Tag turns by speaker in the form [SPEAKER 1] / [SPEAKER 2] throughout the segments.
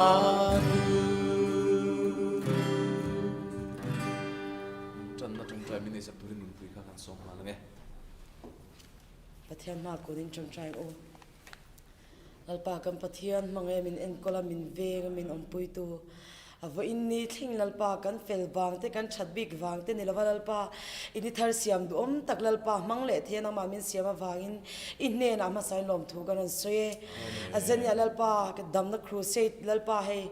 [SPEAKER 1] Ṭanna ṭawngṭai min neihsak turin nunpui kha kan sawm nghal ang e.
[SPEAKER 2] Pathian hma kunin ṭawngṭai ang u. Lalpa kan Pathian hmangaih min enkawl a, min veng a, min awmpuitu. A vawiin ni thleng Lalpa kan fel vang te, kan that bik vang te ni lova Lalpa i ni thar siam duhawm tak Lalpa hmang leh thei a nangmah min siam avangin i hnenah hmasain lawmthu kan rawn sawi e. A zania Lalpa ka damna crusade Lalpa hei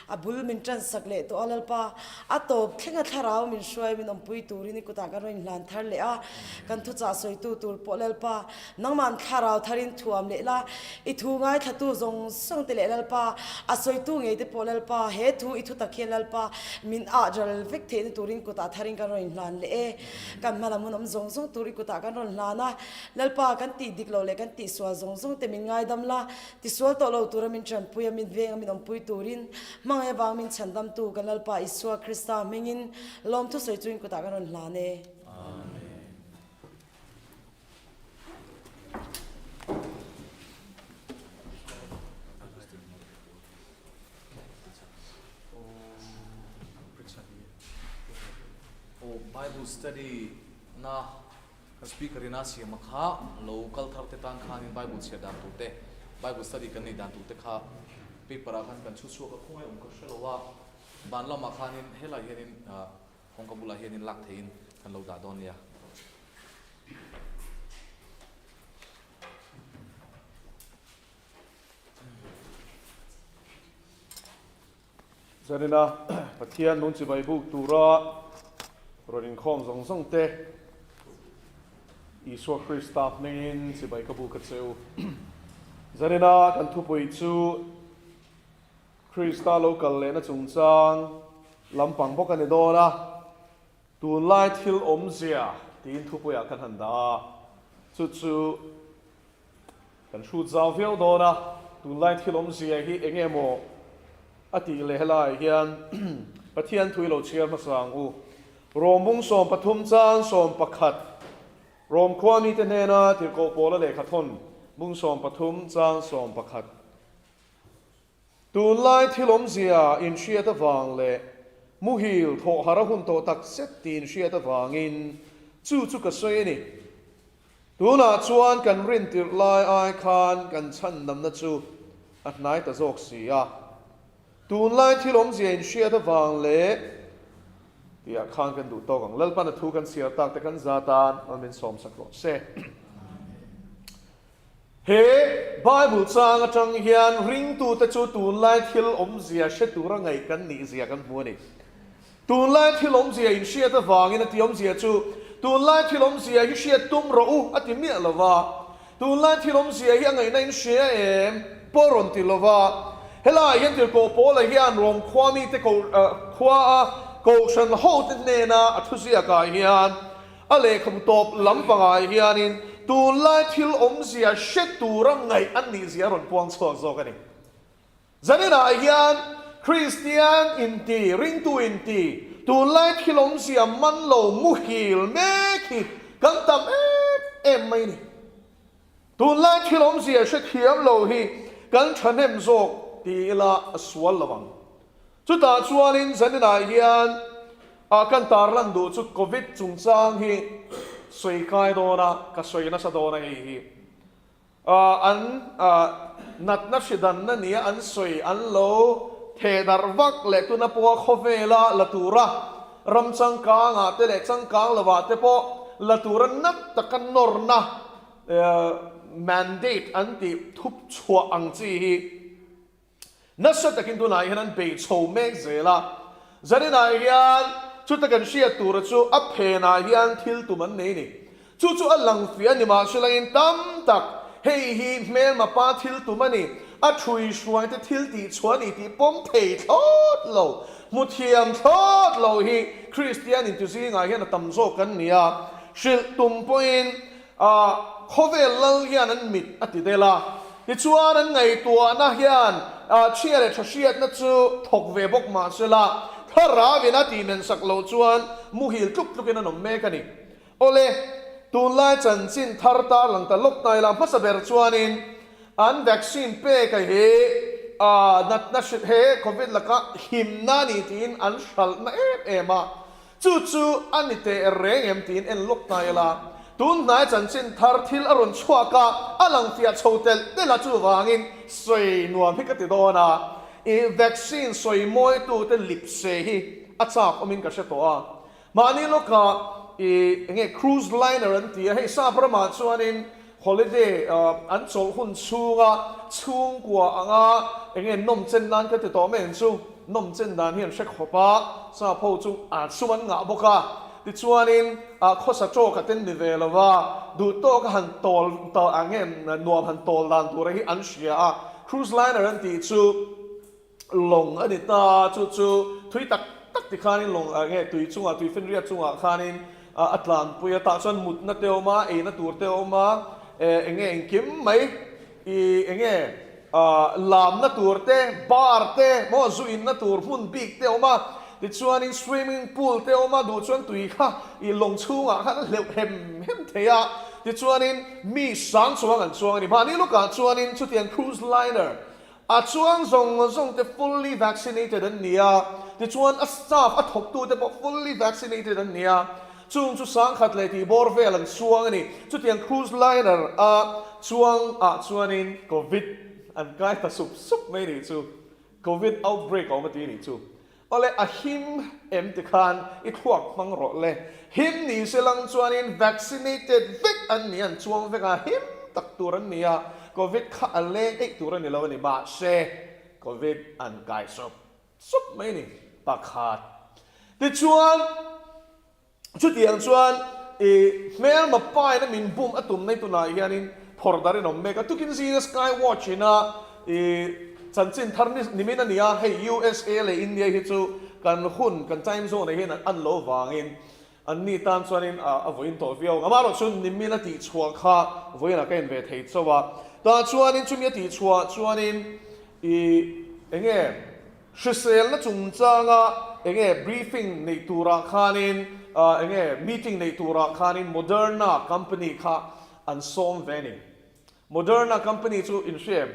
[SPEAKER 2] a bul min tan sak leh tawh a Lalpa a tawp thleng a thlarau min hruai min awmpui turin i kutah kan rawn inhlan thar leh a kan thuchah sawitu tur pawh Lalpa Nangmah thlarau tharin thuam leh la, i thu ngaithlatu zawng zawng te leh Lalpa, a sawitu ngei te pawh Lalpa, he thu i thu tak hian Lalpa min ah ral vek theihna turin kutah tharin kan rawn inhlan leh e. Kan hma lam hun awm zawng zawng tur i kutah kan rawn hlan a, Lalpa kan tih dik loh leh kan tih sual zawng zawng te min ngaidam la, tisual tawh lo tura min tanpui a, min veng a, min awmpui turin hmangaih avang min chhandamtu kan Lalpa Isua Krista hmingin lawmthu sawi chuin kutah kan rawn hlan e.
[SPEAKER 1] Amen. Bible study na kan speaker in a siam a kha lo kal thar te tan khanin Bible chhiar dan tur te Bible study kan nei dan tur te kha paper ah khan kan chhu chhuak a khawngaih awm ka hre lo a ban lamah khanin helai hianin kawngka bulah hianin lak theihin kan lo dah dawn nia.
[SPEAKER 3] Zanina Pathian nung chibai buk tura rawn inkhawm zawng zawng te Isua Krista hmingin chibai ka buk a che u. Zanina kan thupui chu Krista lo kal lehna chungchang lampang bawk a ni dawn a. Tunlai thil awmzia tiin thupuiah kan han dah a, chu chu kan hrut zau viau dawn a, tunlai thil awmzia hi eng nge maw a tih leh helaiah hian Pathian thu i lo chhiar hmasa ang u. Rom bung 13 chang 11, Rom khua mite hnena tirhkoh pawla lehkha thawn bung 13 chang 11. Tunlai thil awmzia inhriat avang leh muhil thawh har a hun tawh tak zet tih inhriat avangin chu chu ka sawi a ni. Tunah chuan kan rintirh lai ai khan kan chhandamna chu a hnai ta zawk si a. Tunlai thil awmzia inhriat avang leh tihah khan kan duh tawk ang. Lalpan a thu kan chhiar tak te kan za tan an min sawmsak rawh se. He Bible chang atang hian ringtute chu tunlai thil awmzia hre tura ngaih kan nih zia kan hmu a ni. Tunlai thil awmzia inhriat avangin a ti awmzia chu tunlai thil awmzia hi hriat tum rawh u a ti miah lo va, tunlai thil awmzia hi a ngaihna in hria em pawh rawn ti lo va. Helaiah hian tirhkoh Paula hian Rom khua mite ko khua a kohhran hote hnena a thuziakah hian A lehkhabu tawp lam pangah hianin tunlai thil awmzia hre tura ngaih an nih zia a rawn puang chhuak zawk a ni. Zaninah hian Kristian inti, ringtu inti, tunlai thil awmzia man lo muhil mek hi kan tam em em mai a ni. Tunlai thil awmzia hre thiam lo hi kan thahnem zawk ti ila a sual lo ang. Chutah chuanin zaninah hian ah kan tarlan duh chu Covid chungchang hi sawi kai dawn a, ka sawi nasa dawn a hei hi. An natna hridanna nia an sawi an lo theh darh vak leh tuna pawha khawvela la tura ram changkangah te leh changkang lovah te pawh la tura nat taka nawrna mandate an tih thup chhuah ang chi hi Nasa takin tunah hian an bei chho mek zel a, zaninah hian chuta kan hriat tura chu a phenah hian thil tum an nei ni. Chu chu a lang fiah a ni mahselangin tam tak hei hi hmelma pa thil tum a ni, a thui hruaite thil tih chhuah a ni tih pawm thei thlawt lo, hmu thiam thlawt lo hi Kristian intuzingah hian a tam zawk kan ni a, hrilh tum pawhin A khawvel lal hian an mit a ti del a, tichuan an ngaihtuahna hian chhia leh tha hriatna chu thawk ve bawk mah sela, thlarauin a tih sak loh chuan muhil tluk tlukin an awm mek a ni. Awle, tunlai chanchin thar tarlang ta lawk ta ila hmasa ber chuanin an vaccine pek a hi. Natna hrilh he Covid laka himna a ni tiin an hralhna em em a, chu chu a ni teh reng em tiin en lawk ta ila. Tun hnai chanchin thar thil a rawn chhuak a, a lang fiah chho telh telh a, chuvangin sawi nuam hi ka ti dawn a, i vaccine sawi mawitute lipse hi a chak awmin ka hre tawh a. Mahni lawkah i enge cruise liner an ti a, hei sap ramah chuanin holiday an chawlh hun chhunga chhungkua anga enge nawm chen nan ka ti tawh mai ang chu, nawm chen dan hi an hre khawp a, sap ho chu an sum an ngah bawk a, tichuanin khawsa tawk a ten ni ve lo va, duh tawka han tawl enge nuam han tawl dan tura hi an hria a, cruise liner an tih chu. Lawng a ni ta, chu chu thui tak tak ti khanin lawng ah nge tui chungah tui finriat chungah khanin a tlanpui a, tah chuan mutna te a awm a, eina tur te a awm a, eng nge engkim mai i eng nge lamna tur te, bar te maw zu inna tur hmun bik te a awm a, tichuanin swimming pool te a awm a, duh chuan tui kha i lawng chhungah khan a hleuh hem hem thei a, tichuanin mi sang chuang an chuang a ni. Mahni lawkah chuanin chutiang cruise liner A chuang zawng zawng te fully vaccinated an ni a, tichuan a staff a thawktu te pawh fully vaccinated an ni a, chung chu sangkhat leh tih bawr vel an chuang a ni. Chutiang cruise liner a chuang ah chuanin Covid an kai ta sup sup mai nih chu, Covid outbreak a awm a ti nih chu. Awle a him em ti khan i thluak hmang rawh le. Him ni se lang chuanin vaccinated vek an ni an chuang vek a, him tak tur an ni a, Covid kha a leng eih tur a ni lo a ni. Mahse Covid an kai sup sup mai a ni pakhat. Tichuan. Chutiang chuan i hmelma paina min bum a tum mai tunah hianin phawrh dar in awm mek a. Tukin zinga Sky Watch ina i chanchin thar nimin a ni a, hei USA leh India hi chu kan hun, kan time zone ah hian an an lo vangin an ni tan chuanin a vawiin tawh viau ang. Amaherawh chu nimin a tihchhuah kha vawiinah ka en ve thei chauh a. Tah chuanin chumi a tihchhuah chuanin i enge Hriselna chungchanga enge briefing neih turah khanin enge meeting neih turah khanin Moderna company kha an sawm ve a ni. Moderna company chu inhria em?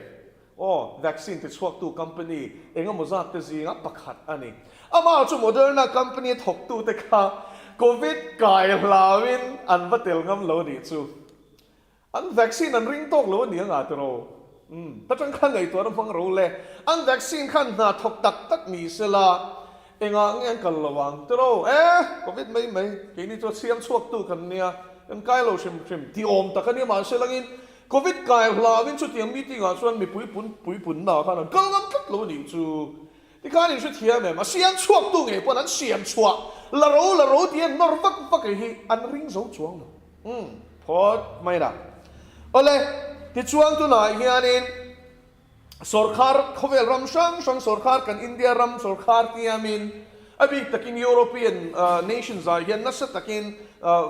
[SPEAKER 3] Aw, vaccine tichhuaktu company engemaw zat te zinga pakhat a ni. Amah chu Moderna company a thawktute kha Covid kai hlauin an va tel ngam lo a nih chu. An vaccine an ring tawk lo a ni anga tiraw? Umm, ta tang khan ngaihtuahna hmang ro le. An vaccine khan hna thawk tak tak ni sela, engah nge an kal lo ang tiraw? Eh, Covid mai mai, keini chu a siam chhuaktu kan nia, kan kai lo hrim hrim ti awm tak a nia mahse langin Covid kai hlauin chutiang meeting ah chuan mipui pun pui punna ah khan an kal ngam tlat lo a nih chu. Tikhan in hrethiam em? A siam chhuaktu ngei pawn an siam chhuah la ro la ro tih an nawr vak vak ei hi an ring zo chuang lo. Umm, phawt mai la. Awle, tichuan tunah hianin sawrkhar khawvel ram hrang hrang sawrkhar kan India ram sawrkhar tiamin a bik takin European nations ah hian nasa takin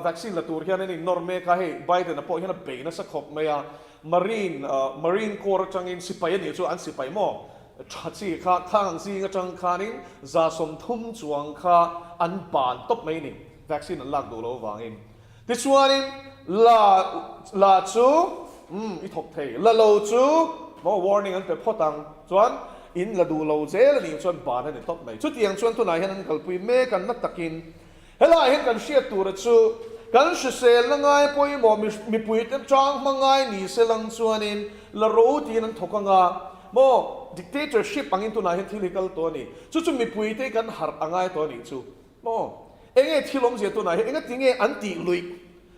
[SPEAKER 3] vaccine la tur hian an innawr mek a, hei Biden-a pawh hian a bei nasa khawp mai a, Marine Marine Corps atangin sipai a nih chu an sipai maw? Tha chi kha khang zing atang khanin 30 chuang kha an ban tawp mai ni, vaccine an lak duh lo avangin. Tichuanin la la chu umm i thawk thei, la lo chu maw warning an pe phawt ang, chuan in la duh lo zel a nih chuan ban a ni tawp mai. Chutiang chuan tunah hian an kalpui mek a, na takin Helaiah hian kan hriat tura chu kan hriselna ngai pawimawh mipuite tang hma ngai ni se lang chuanin la ro tiin an thawk anga maw dictatorship angin tunah hian thil hi kal tawh a ni. Chu chu mipuite kan harh a ngai tawh a nih chu maw. Enge thil awmzia tunah hian enga tinge an tih luih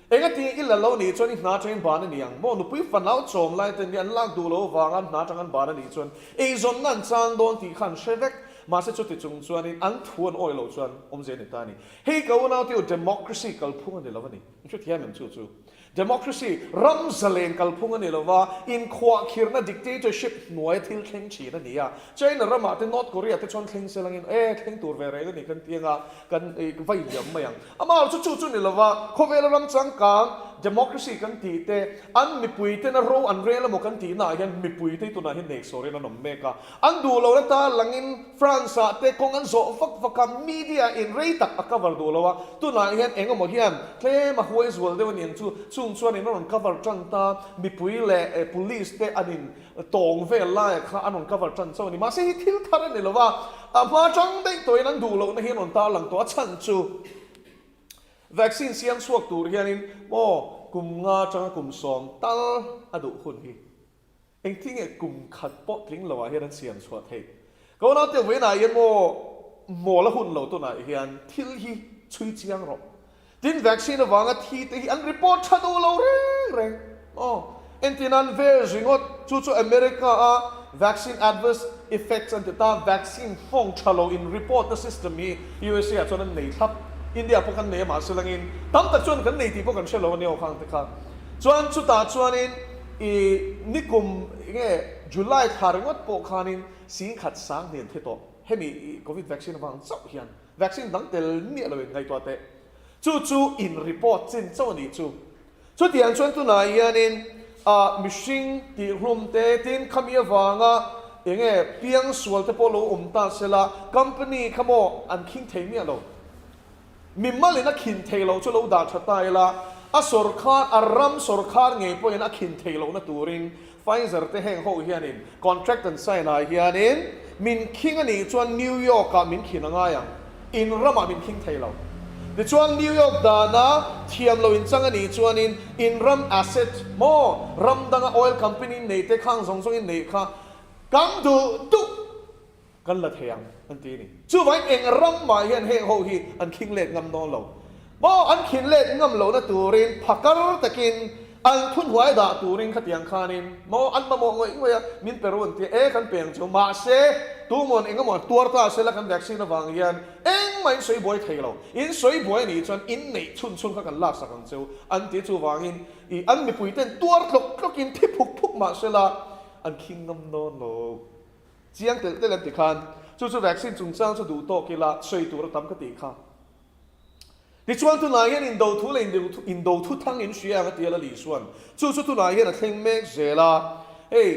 [SPEAKER 3] enga tinge i la lo nih chuan i hna atangin ban a ni ang maw nupui fanau chawm lai te an lak duh lo avanga an hna atang an ban a nih chuan eizawnna an chang dawn tih kha an hre vek. Mahse chuti chung chuanin an thu an awih loh chuan awmzia a ni ta a ni. Hei ka unaute u democracy kalphung a ni lo a ni. In hrethiam em chu chu? Democracy, ram zalen kalphung a ni lo va, inkhuahkhirhna dictatorship hnuaia thil thleng thin a ni a. China ramah te North Korea te chuan thleng se langin e thleng tur ve reng a ni kan ti anga kan vai liam mai ang. Amah chu chu chu ni lo va, khawvela ram changkang democracy kan tih te, an mipui tena ro an rel emaw kan tih naah hian mipui te hi tunah hian neihsawrin an awm mek a. An duh lohna ta langin France ah te kawng an zawh vak vak a, media in rei tak a cover duh lo a, tunah hian eng emaw hian tlem a huai zual deuh a niang chu, chung chuan in a rawn cover tan ta, mipui leh police te an in tawng vel laia kha an rawn cover tan chauh a ni. Mahse hi thil thar a ni lo a, a hma tang daih tawhin an duh lohna hi an rawn tarlang tawh a chhan chu vaccine siam chhuak tur hianin maw kum nga atanga kum sawm tal a duh hun hi. Engtin nge kum khat pawh tling lo ah hian an siam chhuah theih? Ka unau te vawiinah hian maw mawl a hun lo tunah hian thil hi chhui chiang rawh. Tin vaccine avanga thi te hi an report tha duh lo reng reng maw? Entin an vel ringawt chu chu America a vaccine adverse effects an ti ta vaccine nghawng tha lo in report na system hi USA ah chuan an nei thlap. India pawh kan nei a mahse langin tam tak chuan kan nei tih pawh kan hre lo a nia aw khang te kha. Chuan chutah chuanin I nikum nge July thla ringawt pawh khanin singkhat sang hnen thi tawh. Hemi i Covid vaccine avang chauh hian vaccine dang tel miah loin ngaihtuah teh. Chu chu in report chin chauh a nih chu. Chutiang chuan tunah hianin ah mihring tihhlum te tin khami avanga enge piangsual te pawh lo awm ta sela company kha maw an khing thei miah lo. Mimalin a khin thei loh chu lo dah tha ta ila, a sawrkhar, a ram sawrkhar ngei pawhin a khin thei lohna turin Pfizer te heng ho hianin contract an sign ah hianin min khing a nih chuan New York ah min khin a ngai ang, in ramah min khing thei lo. Tichuan New York dana thiam lo inchang a nih chuanin in ram asset maw ram danga oil company nei te khang zawng zawngin neih kha kan duh duh. Kan la thei ang, an ti a ni. Chuvangin eng ram mah hian heng ho hi an khing let ngam dawn lo. Maw an khin let ngam lohna turin phakar takin an thunhuai dah turin khatiang khanin maw an mamawh ngawih ngawih a, min pe ru an ti a, e kan pe ang chu. Mahse, tumawn eng emaw tuar ta sela kan vaccine avang hian engmah in sawi buai thei lo. In sawi buai anih chuan in neih chhun chhun kha kan laksak ang cheu an ti. Chuvangin i an mipuiten tuar tlawk tlawkin thi phuk phuk mah sela an khing ngam dawn lo. Chiang telh telh an ti khan, chu chu vaccine chungchang chu duh tawk ila sawi tur a tam ka tih kha. Tichuan tunah hian indo thu leh indo thu thang in hria ang a ti a Lali chuan chu chu tunah hian a thleng mek zel a, hei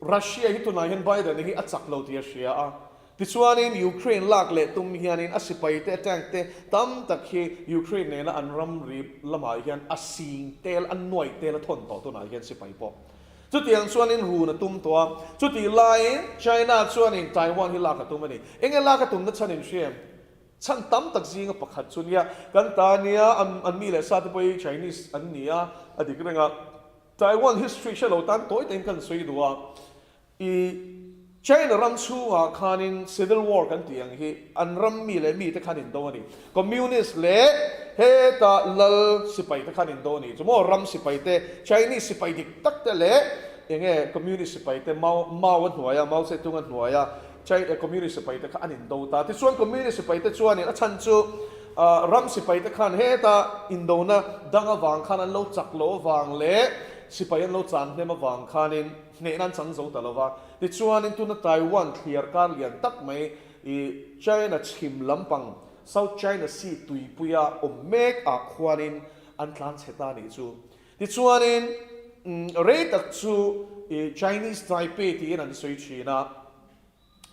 [SPEAKER 3] Russia hi tunah hian Biden hi a chak lo tih a hria a, tichuanin Ukraine lak leh tum hianin a sipai te a tank te tam tak hi Ukraine nena an ramri lamah hian a sing tel a nuai tel a thawn tawh tunah hian sipai pawh Chutiang chuanin run a tum tawh a, chutih laiin China chuanin Taiwan hi lak a tum a ni. Enge lak a tumna chhan in hria em? Chhan tam tak zinga pakhat chu nia, kan ta nia, an mi leh sa te pawh hi Chinese an ni a, a dik reng a. Taiwan history hre lo tan tawi takin kan sawi duh a, i China ram chhungah khanin civil war kan tih ang hi an ram mi leh mite khan indo a ni. Communist leh heta lal sipai te khan indo a ni. Chu maw ram sipai te, Chinese sipai dik tak te leh enge Communist sipai te Mao Mao a hnuaia, Mao Zedong a hnuaia China Communist sipai te kha an indo ta. Tichuan Communist sipai te chuanin a chhan chu ram sipai te khan heta indona dang avang khan an lo chak lo avang leh sipai an lo chan hnem avang khanin hnehna an chang zo ta lo va. Tichuanin tuna Taiwan thliar kar lian tak mai i China chhim lampang South China Sea tuipuia awm mek ah khuanin an tlan chhe ta nih chu. Tichuanin rei tak chu i Chinese Taipei tiin an sawi thin a.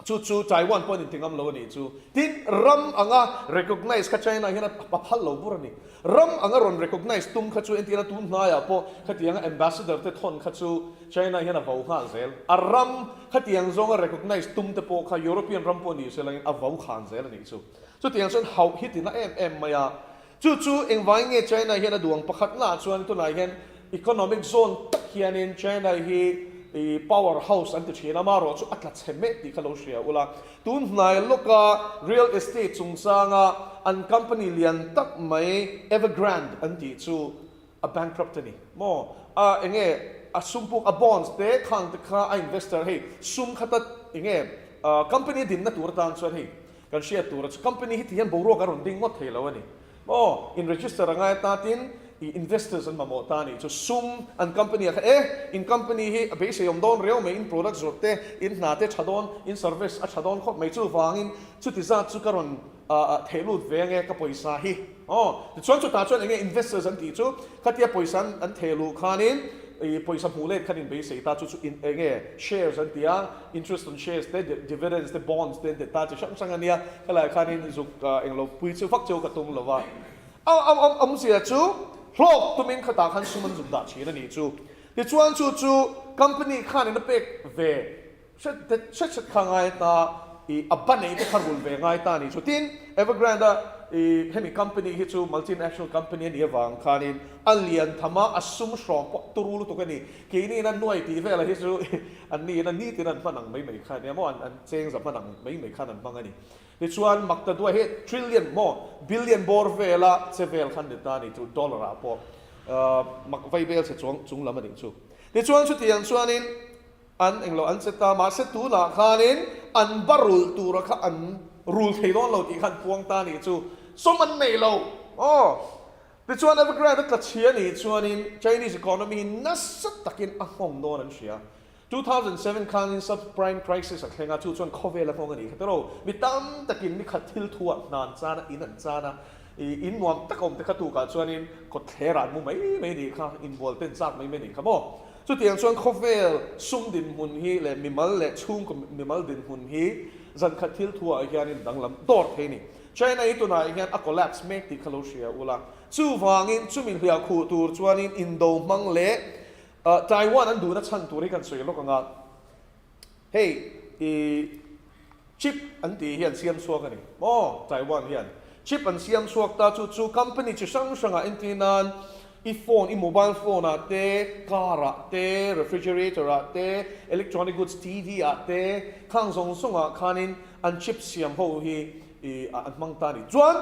[SPEAKER 3] Chu chu Taiwan pawh an inti ngam lo a nih chu. Tin, ram anga recognise kha China hian a phal lo bur a ni. Ram anga rawn recognise tum kha chu entirna tun hnaiah pawh khatianga ambassador te thawn kha chu China hian a vo nghal zel. A ram khatiang zawnga recognise tum te pawh kha European ram pawh ni se langin a vo khan zel a nih chu. Chutiang chuan hauh hi tina em em mai a. Chu chu engvangin nge China hian a duang pakhat naah chuan tunah hian economic zone tak hianin China hi i power house an ti thin a, amaherawh chu a tla chhe mek tih kha lo hria ula. Tun hnai lawka real estate chungchanga an company lian tak mai Evergrande an tih chu a bankrupt a ni maw? A enge a sum puk a bonds te khang te kha a investor hei sum kha ta enge company a dinna tur atan chuan hei Kan hriat tur a chu company hi ti hian boruak a rawn ding ngawt thei lo a ni. Maw in register a ngai ta tin I investors an mamawh ta a nih chu sum an company ah kha e in company hi a beisei awm dawn riau mai in product zawrh te in hna te tha dawn in service a tha dawn khawp mai chuvangin chuti zat chu ka rawn theh lut ve ange ka pawisa hi aw tichuan chutah chuan enge investors an tih chu khatia pawisa an theh luh khanin i pawisa hmuh let khan in beisei ta chu chu in enge shares an ti a interest on shares te dividends te bonds te an ti ta chi hrang hrang a nia helaiah khanin zuk englo pui chu vak chu ka tum lo va. A awmzia chu hlawk tumin khatah khan sum an zuk dah thin a nih chu. Tichuan chu chu company khanin a pek ve hret hret hret kha ngai ta i a ba nei te kha rul ve ngai ta a nih chu. Tin, Evergrande a i hemi company hi chu multinational company a nih avang khanin a lian tham a, a sum hrawm pawh turu lutuk a ni. Keini in a nuai tih velah hi chu an niin a nitin an hman ang mai mai kha a nia maw, an chengza hman ang mai mai khan an hmang a ni. Tichuan, Maktaduai hi trillion maw, billion bawr vela che vel khan ni ta a ni chu, dollar ah pawh mak vai vel che chuang chung lam a nih chu. Tichuan chutiang chuanin an englo an che ta, mahse tunah khanin an ba rulh tura kha an rul thei dawn lo tih kha an puang ta a nih chu, sawm an nei lo aw. Tichuan Evergrande a tla chhia a nih chuanin Chinese economy hi nasa takin a nghawng dawn an hria. 2007 khanin sub-prime crisis a thleng a, chu chuan khawvel a nghawng a nih kha tawh. Mi tam takin ni khat thil thu ah hna an chan a, in an chan a, ih in nuam tak a awm te kha tukah chuanin kawtthler ah an mu mai mai a nih kha, inbual ten chak mai mai a nih kha maw. Chutiang chuan khawvel sum dinhmun hi leh mimal leh chhungkaw mimal dinhmun hi zan khat thil thu ah hianin danglam dawr thei a ni. China hi tunah hian a collapse mek tih kha lo hria ula, chuvangin chumi hliah khuh tur chuanin indo hmang leh Taiwan an duhna chhan tur hi kan sawi lawk ang a, hei i chip an tih hi an siam chhuak a ni maw Taiwan hian chip an siam chhuak ta chu chu company chi hrang hrangah entir nan i phone i mobile phone ah te car ah te refrigerator ah te electronic goods TV ah te khang zawng zawng ah khanin an chip siam ho hi i an hmang ta a ni chuan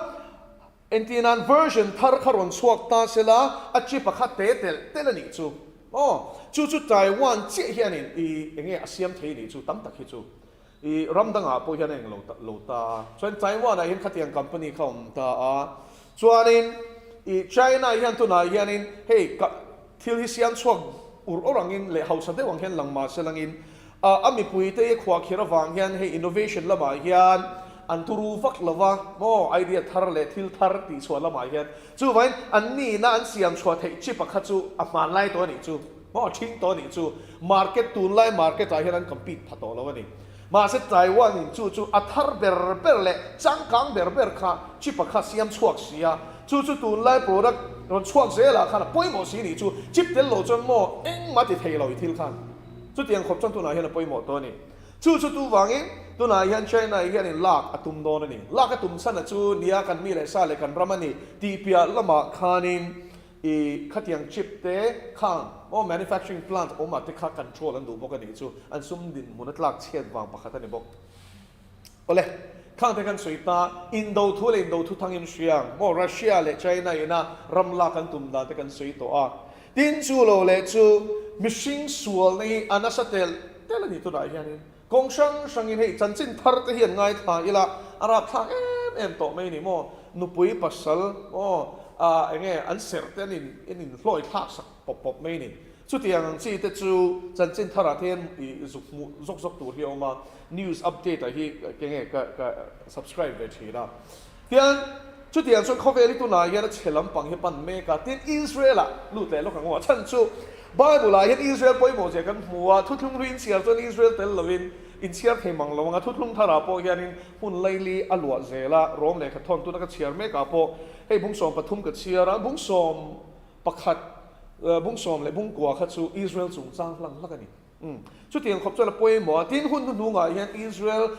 [SPEAKER 3] Entir nan version thar kha rawn chhuak ta se la, a chip a kha te telh telh a nih chu. Aw, chu chu Taiwan chiah hianin i enge a siam thei nih chu, tam tak hi chu i ram dangah pawh hian a eng lo lo ta a. Chuan Taiwan ah hian khatiang company kha awm ta a. Chuanin i China hian tunah hianin hei ka Thil hi siam chhuak ur awr angin leh hausa deuh ang hian lang mah se langin a mipuite hi khuahkhir avang hian hei innovation lamah hian an turu vak lo va maw idea thar leh thil thar tih chhuah lamah hian chuvangin an nihna an siam chhuah theih chi pakhat chu a hmanlai tawh a nih chu maw a ṭhing tawh a nih chu market tunlai market ah hian an compete pha tawh lo a ni. Mahse Taiwan in chu chu a thar ber ber leh changkang ber ber kha chip a kha siam chhuak si a, chu chu tunlai product rawn chhuak zelah khan a pawimawh si nih chu chip tel lo chuan maw engmah ti thei lo i thil khan chutiang khawp chuan tunah hian a pawimawh tawh a ni. Chu chu tu vangin tunah hian China hianin lak a tum dawn a ni. Lak a tum chhan a chu nia kan mi leh sa leh kan ram a ni tih piah lamah khanin I khatiang chip te khang maw manufacturing plant awm ah te kha control an duh bawk a nih chu an sum dinhmun a tlak chhiat vang pakhat a ni bawk. Awle, khang te kan sawi ta, indo thu leh indo thu thang in hriang maw Russia leh China ina ram lak an tum dan te kan sawi tawh a. Tin chu lo leh chu mihring sualna hi a nasa telh telh a ni tunah hianin Kawng hrang hrangin hei chanchin thar te hi an ngaithla ila a rapthlak em em tawh mai ni maw? Nupui pasal maw ah enge an serh te an in an in hlawi thlak sak pawp pawp mai ni. Chutiang ang chi te chu chanchin tharah te hian i zuk hmuh zawk zawk tur hi a awm a, news update ah hi kenge ka ka subscribe ve thin a. Tian chutiang chuan khawvel hi tunah hian a chhe lampang hi pan mek a, tin Israel ah lut leh lawk ang aw, a chhan chu Bible ah hian Israel pawimawh zia kan hmu a, thuthlung hlui inchhiar chuan Israel tel lovin inchhiar thei mang lo ang a, thuthlung thar ah pawh hianin hmun laili a luah zel a, Rom lehkha thawn tuna ka chhiar mek ah pawh hei bung 13 ka chhiar a, bung 11 bung sawm leh bung kua kha chu Israel chungchang hlang hlak a ni. Umm. Chutiang khawp chuan a pawimawh a, tin hun hnuhnungah hian Israel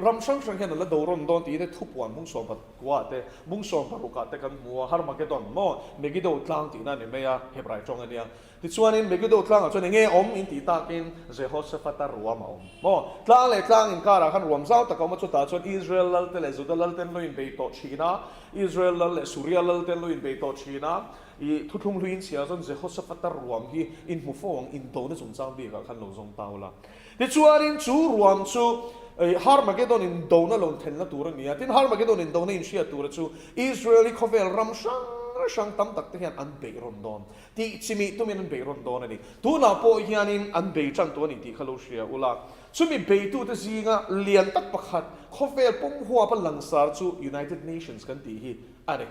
[SPEAKER 3] ram hrang hrang hian an la do rawn dawn tiin thupuan bung 19 ah te, bung 16 ah te kan hmu a, Harmagedon maw, Megiddo tlang tihna a ni mai a, Hebrai tawng a nia. Tichuanin Megiddo tlangah chuan enge awm in tih takin Jehoshaphat-a ruam a awm maw? Tlang leh tlang inkarah khan ruam zau tak a awm a, chutah chuan Israel lal te leh Juda lal te an lo inbei tawh thin a, Israel lal leh Suria lal te an lo inbei tawh thin a, I thuthlung hlui in chhiar chuan Jehoshaphat-a ruam hi in hmu fo ang, indona chungchang bikah khan lo zawng ta ula. Tichuanin chu ruam chu Harmagedon indona lo thenna tur a ni a, tin Harmagedon indona inhriat tura chu Israel hi khawvel ram hrang. hrang tam tak te hian an beih rawn dawn. Tih chimih tumin an beih rawn dawn a ni. Tunah pawh hianin an bei tan tawh a ni tih kha lo hria ula. Chumi beitute zinga lian tak pakhat khawvel pum huapa langsar chu United Nations kan tih hi a ni.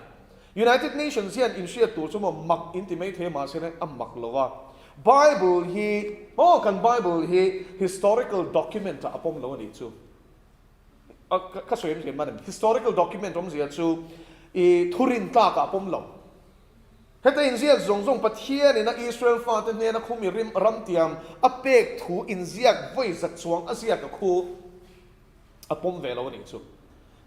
[SPEAKER 3] United Nations hian inhriat tur chu maw mak in ti mai thei mahse a mak lo a. Bible hi maw kan Bible hi historical document ah a pawm lo a nih chu. Ka sawi em man em? Historical document awmzia chu i thurin tlak ah a pawm lo. Heta inziak zawng zawng Pathian in a Israel fate hnena khumi rim ramtiam a pek thu inziak vawi zat chuang a ziak a khu a pawm ve lo a nih chu.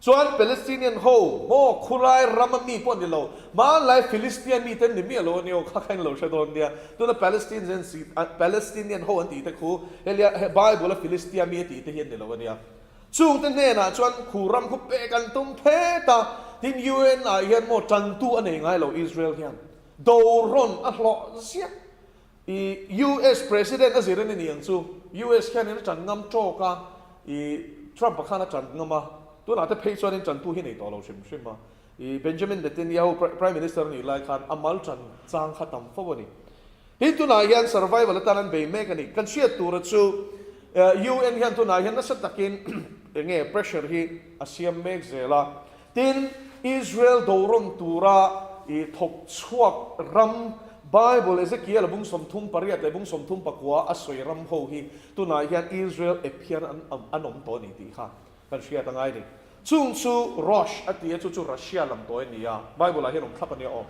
[SPEAKER 3] Chuan Palestinian ho maw khulai rama mi pawh ni lo, hmanlai Philistia mite an ni miah lo a nia aw, kha kha in lo hre dawn nia. Tuna Palestinians Palestinian ho an tih te khu helia he Bible a Philistia mi a tih te hi an ni lo a nia. Chungte hnenah chuan khu ram khu pek an tum phet a, tin UN ah hian maw tantu a nei ngai lo Israel hian do rawn a hlawh ziah. I US President a zir a ni niang chu. US hianin a tan ngam tawk a, i Trump-a khan a tan ngam a, tunah te phei chuanin tantu hi nei tawh lo hrim hrim a. I Benjamin Netanyahu Prime Minister a nih lai khan a mal tan chang kha tam fo a ni. Tin tunah hian survival atan an bei mek a ni. Kan hriat tura chu UN hian tunah hian nasa takin enge pressure hi a siam mek zel a. Tin, Israel dorawn tura i thawk chhuak ram, Bible Ezekiel a bung 38 leh bung 34 a sawi ram ho hi tunah hian Israel ep hian an an awm tawh a ni tih kha kan hriat a ngai ni. Chung chu Rosh a ti a, chu chu Russia lam tawi a ni a, Bible ah hian awm thlap a nia aw.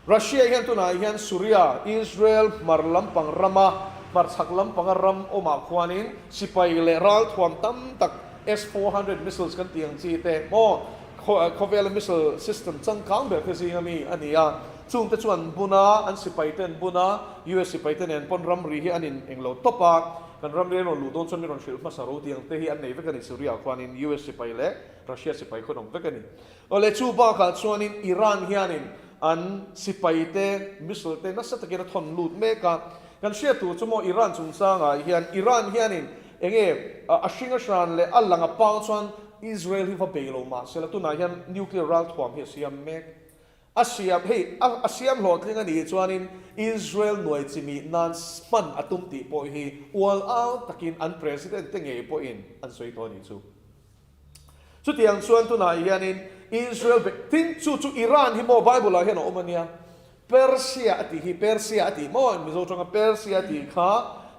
[SPEAKER 3] Russia hian tunah hian Suria, Israel hmar lampang rama hmarchhak lampanga ram awmah khuanin sipai leh ralthuam tam tak S-400 missiles kan tih ang chi te maw khawvela missile system changkang ber te zinga mi a ni a. Chungte chu an bun a, an sipai te an bun a, US sipai te nen pawn ramri hi an in englo tawp a, kan ramri an rawn luh dawn chuan min rawn hrilh hmasa ro tih ang te hi an nei vek a ni Suria khuanin US sipai leh Russia sipai khawn awm vek a ni. Awle chu bakah chuanin Iran hianin an sipaite missile te nasa takin a thawn lut mek a. Kan hriat tur chu maw Iran chungchangah hian Iran hianin enge a hring a hran leh a lang a pang chuan Israel hi va bei lo mah sela tunah hian nuclear ralthuam hi a siam mek. A siam hei a siam hlawhtling a nih chuanin Israel nuai chimih nan hman a tum tih pawh hi ual au takin an president te ngei pawhin an sawi tawh a nih chu. Chutiang chuan tunah hianin Israel be tin chu chu Iran hi maw Bible ah hian a awm a nia. Persia a tih hi Persia a tih maw Mizo tanga Persia a tih kha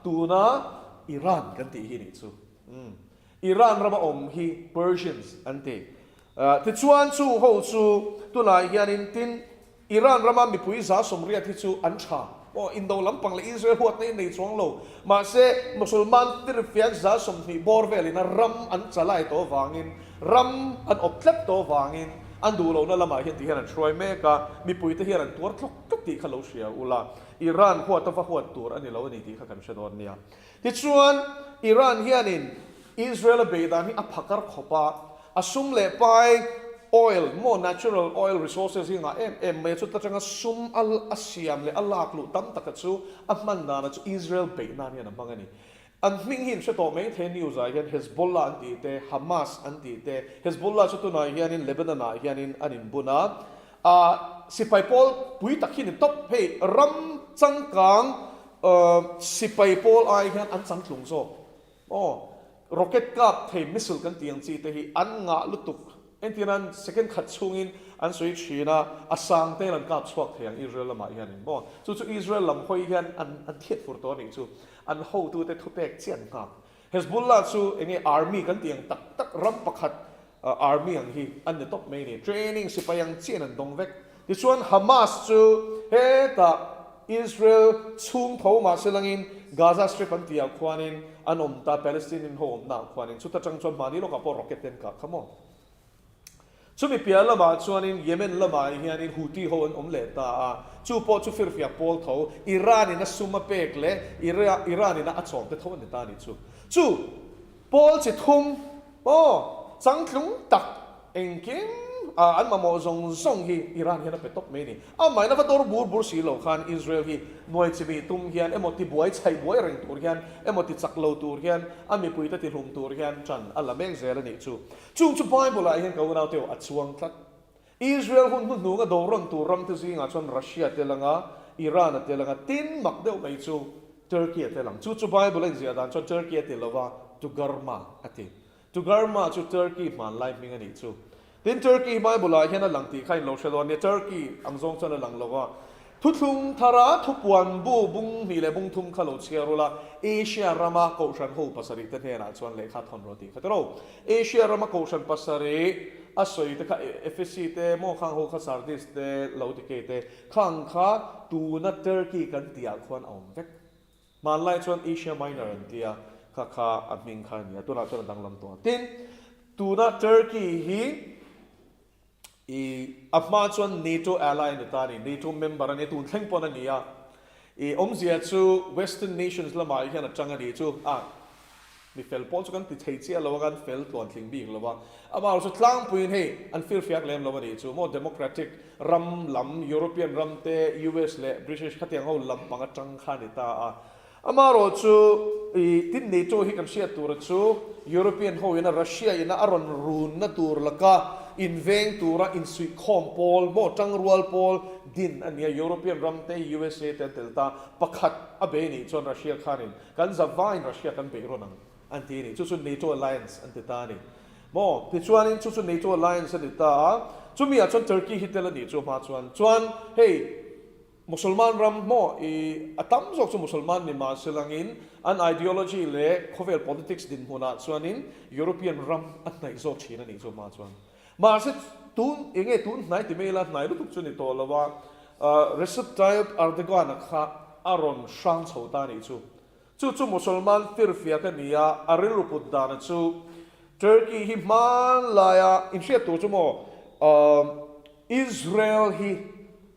[SPEAKER 3] tuna Iran kan tih hi nih chu. Umm Iran rama awm hi Persians an ti. Tichuan chung ho chu tunah hianin tin Iran rama mipui 180 hi chu an tha. Aw, indo lampang leh Israel huatna in nei chuang lo. Mahse, Musulman tirfiak 20 bawr velin a ram an chalai tawh avangin, ram an awp tlat tawh avangin an duh lohna lamah hian ti hian an hruai mek a, mipuite hian an tuar tlawk tlawk tih kha lo hria ula, Iran huat a va huat tur a ni lo a ni tih kha kan hre dawn nia. Tichuan, Iran hianin Israel a bei dan hi a phakar khawp a, a sum leh pai, oil, maw natural oil resources hi ngah em em mai a, chuta tanga sum a a siam leh a lak luh tam taka chu a hman dana chu Israel beih nan hian a hmang a ni. An hming hi in hre tawh mai thei news ah hian Hezbollah an tih te, Hamas an tih te, Hezbollah chu tunah hianin Lebanon ah hianin an inbun a, ah sipai pawl pui tak hi ni tawp hei ram changkang sipai pawl ai hian an changtlung zawk. Aw, rocket kap thei missile kan tih ang chi te hi an ngah lutuk. Engtin an second khat chhungin an sawi thin a, a sang tel an kap chhuak thei ang Israel lamah hianin maw. Chu chu Israel lam hawi hian an an thiat fur tawh a nih chu. An hotute thupek chiah an nghak. Hezbollah chu enge army kan tih ang tak tak ram pakhat Army ang hi an ni tawp mai a ni. Training sipai ang chiahin an dawng vek. Tichuan Hamas chu hetah Israel chhung tho mah se langin Gaza Strip an tihah khuanin an awm ta, Palestinian ho awmnaah khuanin. Chuta tang chuan mahni lawkah pawh rocket te an kah kha maw. Chumi piah lamah chuanin Yemen lamah hianin Houthi ho an awm leh ta a, chu pawh chu firfiak pawl tho, Iran in a sum a pek leh Iran in a a chawm te tho an ni ta a nih chu. Chu Pawl chi thum aw changtlung tak engkim a an mamawh zawng zawng hi Iran hian a pe tawp mai a ni. Amahin a va dawr bur bur si lo khan Israel hi nuai chimi tum hian emaw ti buai chhaih buai reng tur hian emaw ti chak lo tur hian a mipuite ti hlum tur hian tan a la mek zel a nih chu. Chung chu Bible ah hian ka unaute aw a chuang tlat. Israel hun hnuhnung a do rawn tur ram te zingah chuan Russia tel anga, Iran a tel anga, tin mak deuh mai chu Turkey a tel ang. Chu chu Bible a inziah dan chuan Turkey a ti lo va, Tugarma a ti. Tugarma chu Turkey hmanlai hming a nih chu. Tin, Turkey hi Bible-ah hian a lang tih kha in lo hre dawn nia. Turkey ang zawng chuan a lang lo va. Thuthlung thara thupuan bu bung hnih leh bung thum kha lo chhiar ula, Asia rama kohhran ho pasarih te hnenah chuan lehkha thawn rawh tih kha tiro. Asia rama kohhran pasarih a sawi te kha Ephesi te, maw khang ho kha Sardis te, Laodikei te, khang kha tuna Turkey kan tihah khuan a awm vek. Hmanlai chuan Asia Minor an tia, kha kha a hming kha a ni a, tunah chuan a danglam tawh a. Tin, tuna Turkey hi i a hma chuan NATO ally a ni ta a ni, NATO member a ni a, tun thleng pawn a ni a. I awmzia chu Western nations lamah hian a tang a ni chu a, Mi fel pawh chu kan ti thei chiah lo a, kan fel tluan tling bik lo a. Amaherawh chu tlangpuiin hei an firfiak lem lo a nih chu maw Democratic ram lam, European ram te, US leh British khatiang ho lam pang atang kha a ni ta a. Amaherawh chu i tin NATO hi kan hriat tura chu European ho ina Russia ina a rawn runna tur laka inveng tura insuihkhawm pawl maw tangrual pawl din a ni a, European ram te, USA te an tel ta. Pakhat a bei nih chuan Russia khanin Kan zavaiin Russia kan beih rawn ang an ti a ni. Chu chu NATO alliance an ti ta a ni. Maw? Tichuanin chu chu NATO alliance a ni ta a, chumi ah chuan Turkey hi tel a nih chu hma chuan. Chuan hei Musulman ram maw i a tam zawk chu Musulman ni mah se langin an ideology leh khawvel politics dinhmunah chuanin European ram a hnaih zawk thin a nih chu hma chuan. Mahse tun enge tun hnai ti mai ila hnai lutuk chu ni tawh lo a, Recep Tayyip Erdogan-a kha a rawn hrang chho ta a nih chu. Chu chu Musulman firfiak a ni a, a rilru put dana chu Turkey hi hmanlaia inhriat tur chu maw Israel hi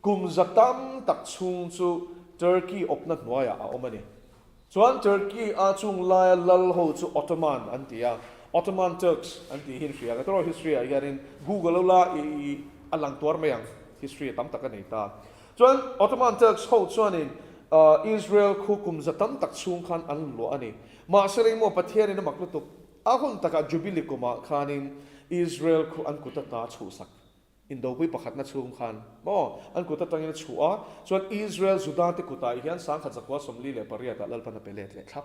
[SPEAKER 3] kum za tam tak chhung chu Turkey awpna hnuaiah a awm a ni. Chuan Turkey a chung laia lal ho chu Ottoman an ti a, Ottoman Turks an tih hi in hria ang. Erawh history ah hianin Google ula i a lang tuar mai ang, history a tam tak a nei ta. Chuan Ottoman Turks ho chuanin Israel khu kum za tam tak chhung khan an luah a ni. Mahse ringmaw Pathianin a mak lutuk, a hun takah Jubilee kumah khanin Israel khu an kut ata chhuhsak. Indopui pakhatna chhung khan maw an kut atangin a chhuah a, chuan Israel Juda te kutah hian 1148 ah Lalpan a pe let leh thlap.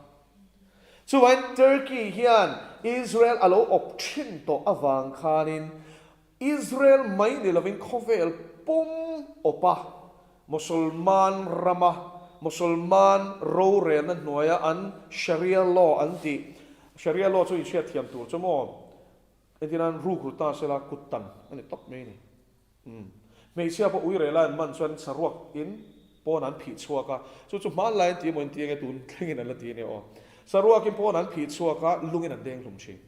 [SPEAKER 3] Chuvain Turkey hian Israel a lo awp thin tawh avang khanin Israel mai ni lovin khawvel pum awp a, Musulman rama Musulman rorelna hnuaia an Sharia law an tih, Sharia law chu inhriatthiam tur chu maw Entirnan ruk ru ta sela kut tan a ni tawp mai a ni. Umm. Hmeichhia pawh ui rela an man chuan saruak in pawn an phih chhuak a, chu chu hmanlai an ti emaw in ti enge tun thlengin an la ti a nia aw. Saruak in pawn an phih chhuak a, lungin an deng hlum thin.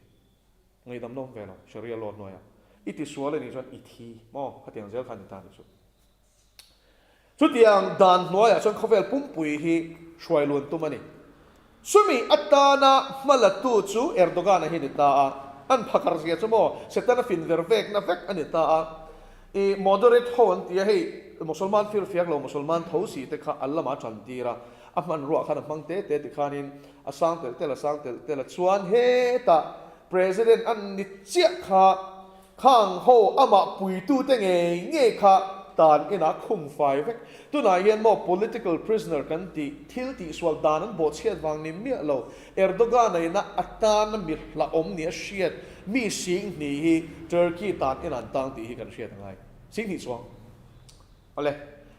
[SPEAKER 3] Ngaihdam nawm ve lo, Sharia law hnuaiah. I tisual a nih chuan i thi maw? Khatiang zel kha a ni ta a nih chu. Chutiang dan hnuaiah chuan khawvel pumpui hi hruai luan tum a ni. Chumi atana hmalatu chu Erdogan-a hi a ni ta a, an phakar zia chu maw Setana fin ver vekna vek a ni ta a. I moderate ho an ti a, hei Musulman firfiak lo Musulman tho si te kha an lamah a tan tir a, a hmanruah khan a hmang te te tikhanin a sang telh telh a sang telh telh a, chuan hetah President an ni chiah kha Khang ho amah puitute ngei ngei kha tan inah khum fai vek. Tunah hian maw political prisoner kan tih thil tihsual dan an bawhchhiat vang ni miah lo. Erdogan-a ina a tana mi hlauhawm nia hriat mi 2000 hi Turkey tan inah an tang tih hi kan hriat a ngai. 2000 chuang. Awle,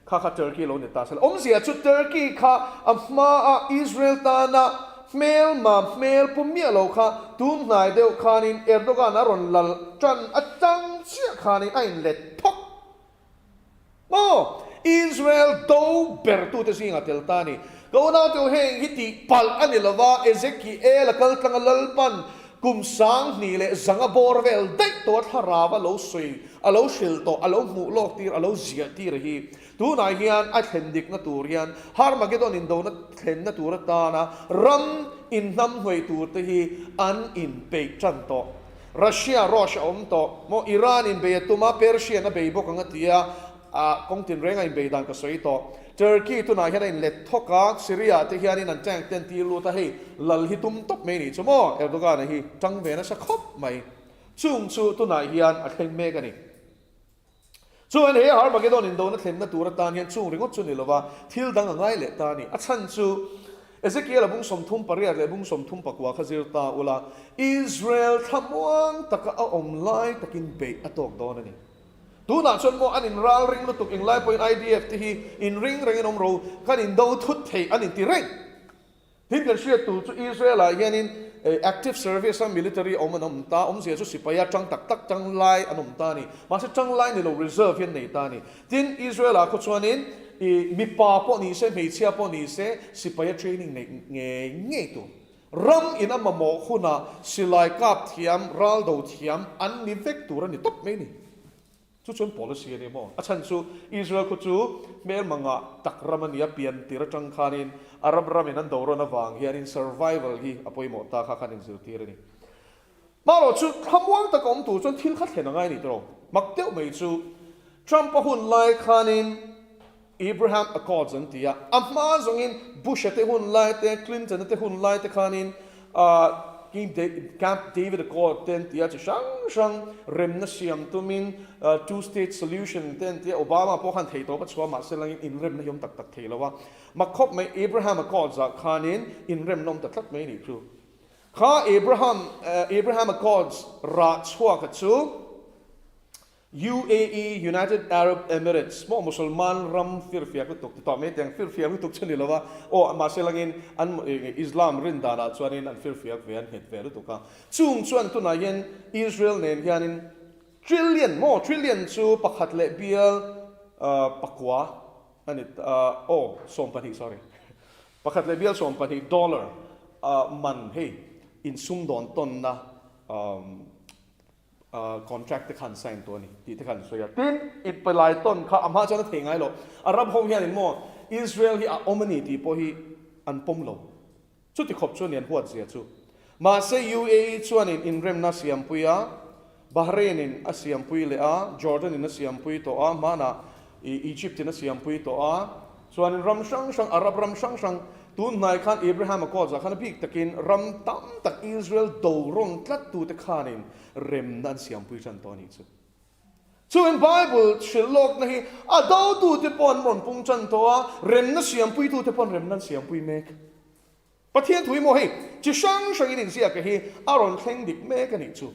[SPEAKER 3] kha kha Turkey lo ni ta sela. Awmzia chu Turkey kha a hmaa Israel tana hmelma hmel pu miah lo kha tun hnai deuh khanin Erdogan a rawn lal tan atang chiah khanin a inlet thawk maw? Israel do bertute zingah tel ta a ni. Ka unaute heng hi tih palh a ni lova, Ezekiel a kal tlanga Lalpan Kum 2500 bawr vel daih tawh a thlarau a lo sawi, a lo hrilh tawh, a lo hmuh lawk tir, a lo ziah tir hi tunah hian a thlen dikna tur hian Harmagedon indona thlenna tur atana ram inhnamhnuai tur te hi an inpeih tan tawh. Russia Rosh a awm tawh maw? Iran in bei a tum a, Persian a bei bawk ang a ti a, Ah, kawng tinreng a inbei dan ka sawi tawh. Turkey tunah hian a inlet thawk a, Syria te hianin an tank te an tir lut a, hei lal hi tum tawp mai nih chu maw, Erdogan-a hi tang ve nasa khawp mai. Chung chu tunah hian a thleng mek a ni. Chuan he Armageddon indona thlenna tur atan hian chung ringawt chu ni lova thil dang a ngai leh ta a ni. A chhan chu Ezekiel-a bung 38 leh bung 34 kha zir ta ula, Israel thlamuang taka a awm lai takin beih a tawk dawn a ni. Tunah chuan maw an inral ring lutuk englai pawhin IDF te hi inring rengin awm ro, kan indo thut thei an inti reng. Tin kan hriat tur chu Israel ah hianin active service a military awm an awm ta, awmzia chu sipai a tang tak tak tang lai an awm ta a ni. Mahse tang lai ni lo reserve hi an nei ta a ni. Tin Israel ah khaw chuanin i mipa pawh ni se hmeichhia pawh ni se sipai a training neih ngei ngei tur. Ram in a mamawh hunah silai kap thiam, ral do thiam an ni vek tur a ni tawp mai a ni. Chu chuan policy a ni maw? A chhan chu Israel khu chu hmelma ngah tak ram a nia, pian tir atang khanin Arab ramin an dorawn avang hianin survival hi a pawimawh ta kha khan inzirtir a ni. Marawh chu thlamuang taka awm tur chuan thil kha thlen a ngai a ni tawh. Mak deuh mai chu Trump-a hun lai khanin Abraham Accords an ti a, a hma zawngin Bush-a te hun lai te, Clinton-a te hun lai te khanin Camp David Accord te an ti a, chi hrang hrang remna siam tumin Two State Solution te an ti a, Obama pawh khan theihtawp a chhuah mahse langin inremna hi awm tak tak thei lo a, mak khawp mai Abraham Accords ah khanin inremna awm ta tlat mai a nih chu. Kha Abraham Abraham Accords rah chhuaka chu UAE, United Arab Emirates, maw Musulman ram firfiak lutuk ti tawh mai teng firfiak lutuk chu ni lo a, aw mahse langin an Islam rin danah chuanin an firfiak ve an nghet ve lutuk a. Chung chuan tunah hian Israel nen hianin trillion maw trillion chu pakhat leh bial pakua a ni aw 12 sorry pakhat leh bial 12 dollar man hei insumdawn tawnna Contract te khan sign tawh a ni tih te khan sawi a. Tin, inpelai tawn kha a hma chuan a thei ngai lo. Arab ho hianin maw Israel hi a awm a ni tih pawh hi an pawm lo. Chuti khawp chu a ni an huat zia chu. Mahse UAE chuanin inremna a siampui a, Bahrain in a siampui leh a, Jordan in a siampui tawh a, hmanah Egypt in a siampui tawh a, Chuanin ram hrang hrang, Arab ram hrang hrang, tun hnai khan Abraham Accords ah khan a bik takin ram tam tak Israel do rawn tlat tute khanin remna an siampui tan tawh a nih chu. Chuin Bible hrilh lawkna hi a dotute pawh an rawn pung tan tawh a, remna siampuitute pawh an remna an siampui mek. Pathian thu hi maw hei chi hrang hrangin inziaka hi a rawn thleng dik mek a nih chu.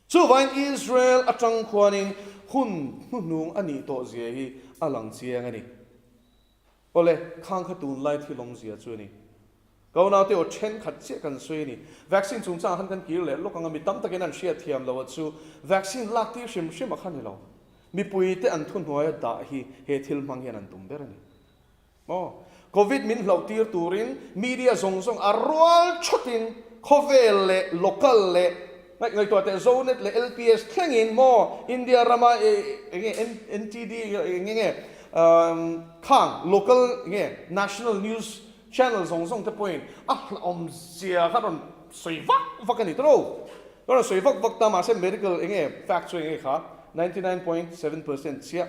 [SPEAKER 3] Chuvain Israel atang khuanin hun hnuhnung a nih tawh zia hi a lang chiang a ni. Awle, khang kha tunlai thil awmzia chu a ni. Ka unaute aw thenkhat chiah kan sawi a ni. Vaccine chungchangah khan kan kir leh lawk ang a, mi tam takin an hriat thiam lo a chu vaccine lak tir hrim hrim a kha ni lo. Mipuite an thuhnuaia dah hi he thil hmang hian an tum ber a ni. Aw, Covid min hlauh tir turin media zawng zawng a rual thatin khawvel leh local leh ngaih ngaihtuah teh Zonet leh LPS thlengin maw India rama enge NTD enge nge khang local enge national news channel zawng zawng te pawhin a hlauhawm zia kha rawn sawi vak vak a ni tawh lo rawn sawi vak vak ta mahse medical enge fact chu enge kha 99.7% chiah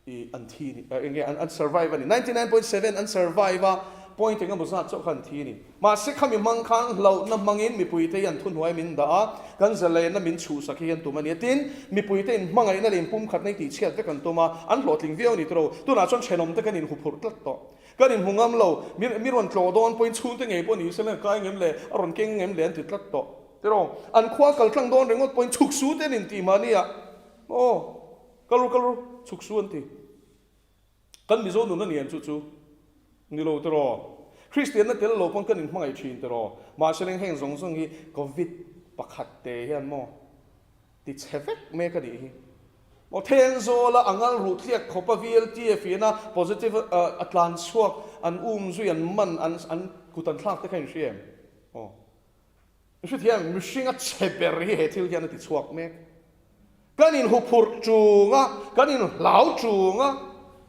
[SPEAKER 3] I an thi ni, eng nge an survive a ni, 99.7 an survive a, point eng emaw zat chauh kha an thi a ni. Mahse khami hmang khan hlauhna hmangin mipuite hi an thuhnuai min dah a, kan zalenna min chhuhsak hi an tum a ni. Tin, mipuite in hmangaihna leh inpumkhatna hi tihchhiat vek an tum a, an hlawhtling viau a ni tawh lo. Tunah chuan thenawmte kan inhuphurh tlat tawh. Kan inhmu ngam lo, mi mi rawn tlawh dawn pawhin chhungte ngei pawh ni se la kai ngem le, a rawn keng ngem le an ti tlat tawh. Tiraw, an khua kal tlang dawn ringawt pawhin chhuk su te an intih mahni ah, aw. Kal ru kal ru, chhuk su an ti. Kan Mizo nun a ni an chu chu ni lo tiraw. Kristianna tel lo pawn kan inhmangaih thin tiraw. Mahse leng heng zawng zawng hi Covid pakhat te hian maw ti chhe vek mek a nih hi. Maw Thenzawla a ngal ruh tliak khawp a VLTF ina positive a tlan chhuak an um zui an man an an kut an thlak te kha in hria em? Aw. Hrethiam, mihring a chhe ber hi he thil hian a ti chhuak mek. Kan inhuphurh ṭung a, kan inhlau ṭung a,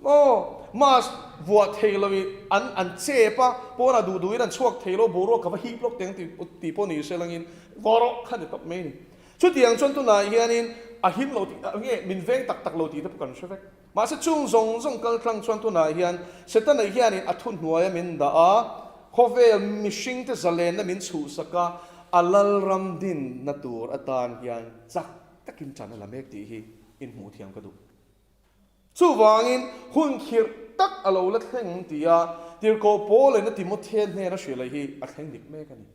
[SPEAKER 3] aw, mask vuah thei lo in an an chep a, pawnah duh duhin an chhuak thei lo, boruak ka va hip lawk teng tih pawh ni se langin vaw rawh kha ni tawp mai a ni. Chutiang chuan tunah hianin a him lo tih, nge min veng tak tak lo tih te pawh kan hre vek. Mahse chung zawng zawng kal tlang chuan tunah hian Setana hianin a thuhnuaia min dah a, khawvel mihringte zalenna min chhuhsak a, a lalram dinna tur atan hian chak takin tan a la mek tih hi. Inhmuh thiam ka duh. Chuvangin, hun khirh tak a lo la thleng tia Tirhkoh Paul-in a Timothea hnena hrilh hi a thleng dik mek a ni.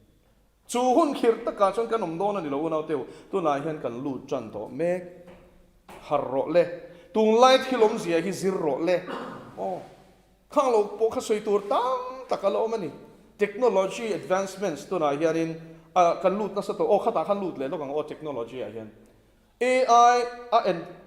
[SPEAKER 3] Chu hun khirh takah chuan kan awm dawn a ni lo unau teu, tunah hian kan lut tan tawh mek. Harh rawh le. Tunlai thil awmzia hi zir rawh le. Aw. Khang lo pawh kha sawi tur tam tak a la awm a ni. Technology advancements tunah hianin kan lut nasa tawh. Aw khatah khan lut leh lawk ang aw technology ah hian. AI a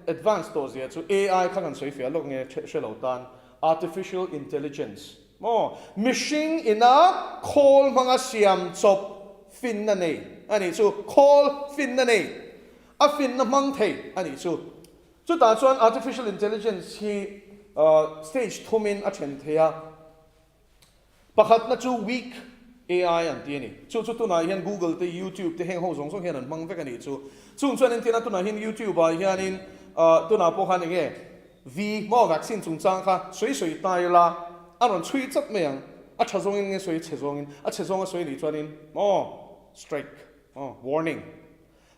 [SPEAKER 3] advance tawh zia chu AI kha kan sawi fiah lawk nge hre lo tan Artificial Intelligence maw mihring ina khawl hmanga siam chawp finna nei a nih chu khawl finna nei a finna hmang thei a nih chu chutah chuan Artificial Intelligence hi stage thumin a then thei a. Pakhatna chu weak AI an ti a ni. Chu chu tunah hian Google te, YouTube te heng ho zawng zawng hian an hmang vek a nih chu. Chung chuan entirna tunah hian YouTube ah hianin tunah pawh khan enge V maw vaccine chungchang kha sawi sawi ta ila a rawn chhui chat mai ang. A tha zawngin nge sawi chhe zawngin? A chhe zawnga sawi anih chuanin maw strike aw warning.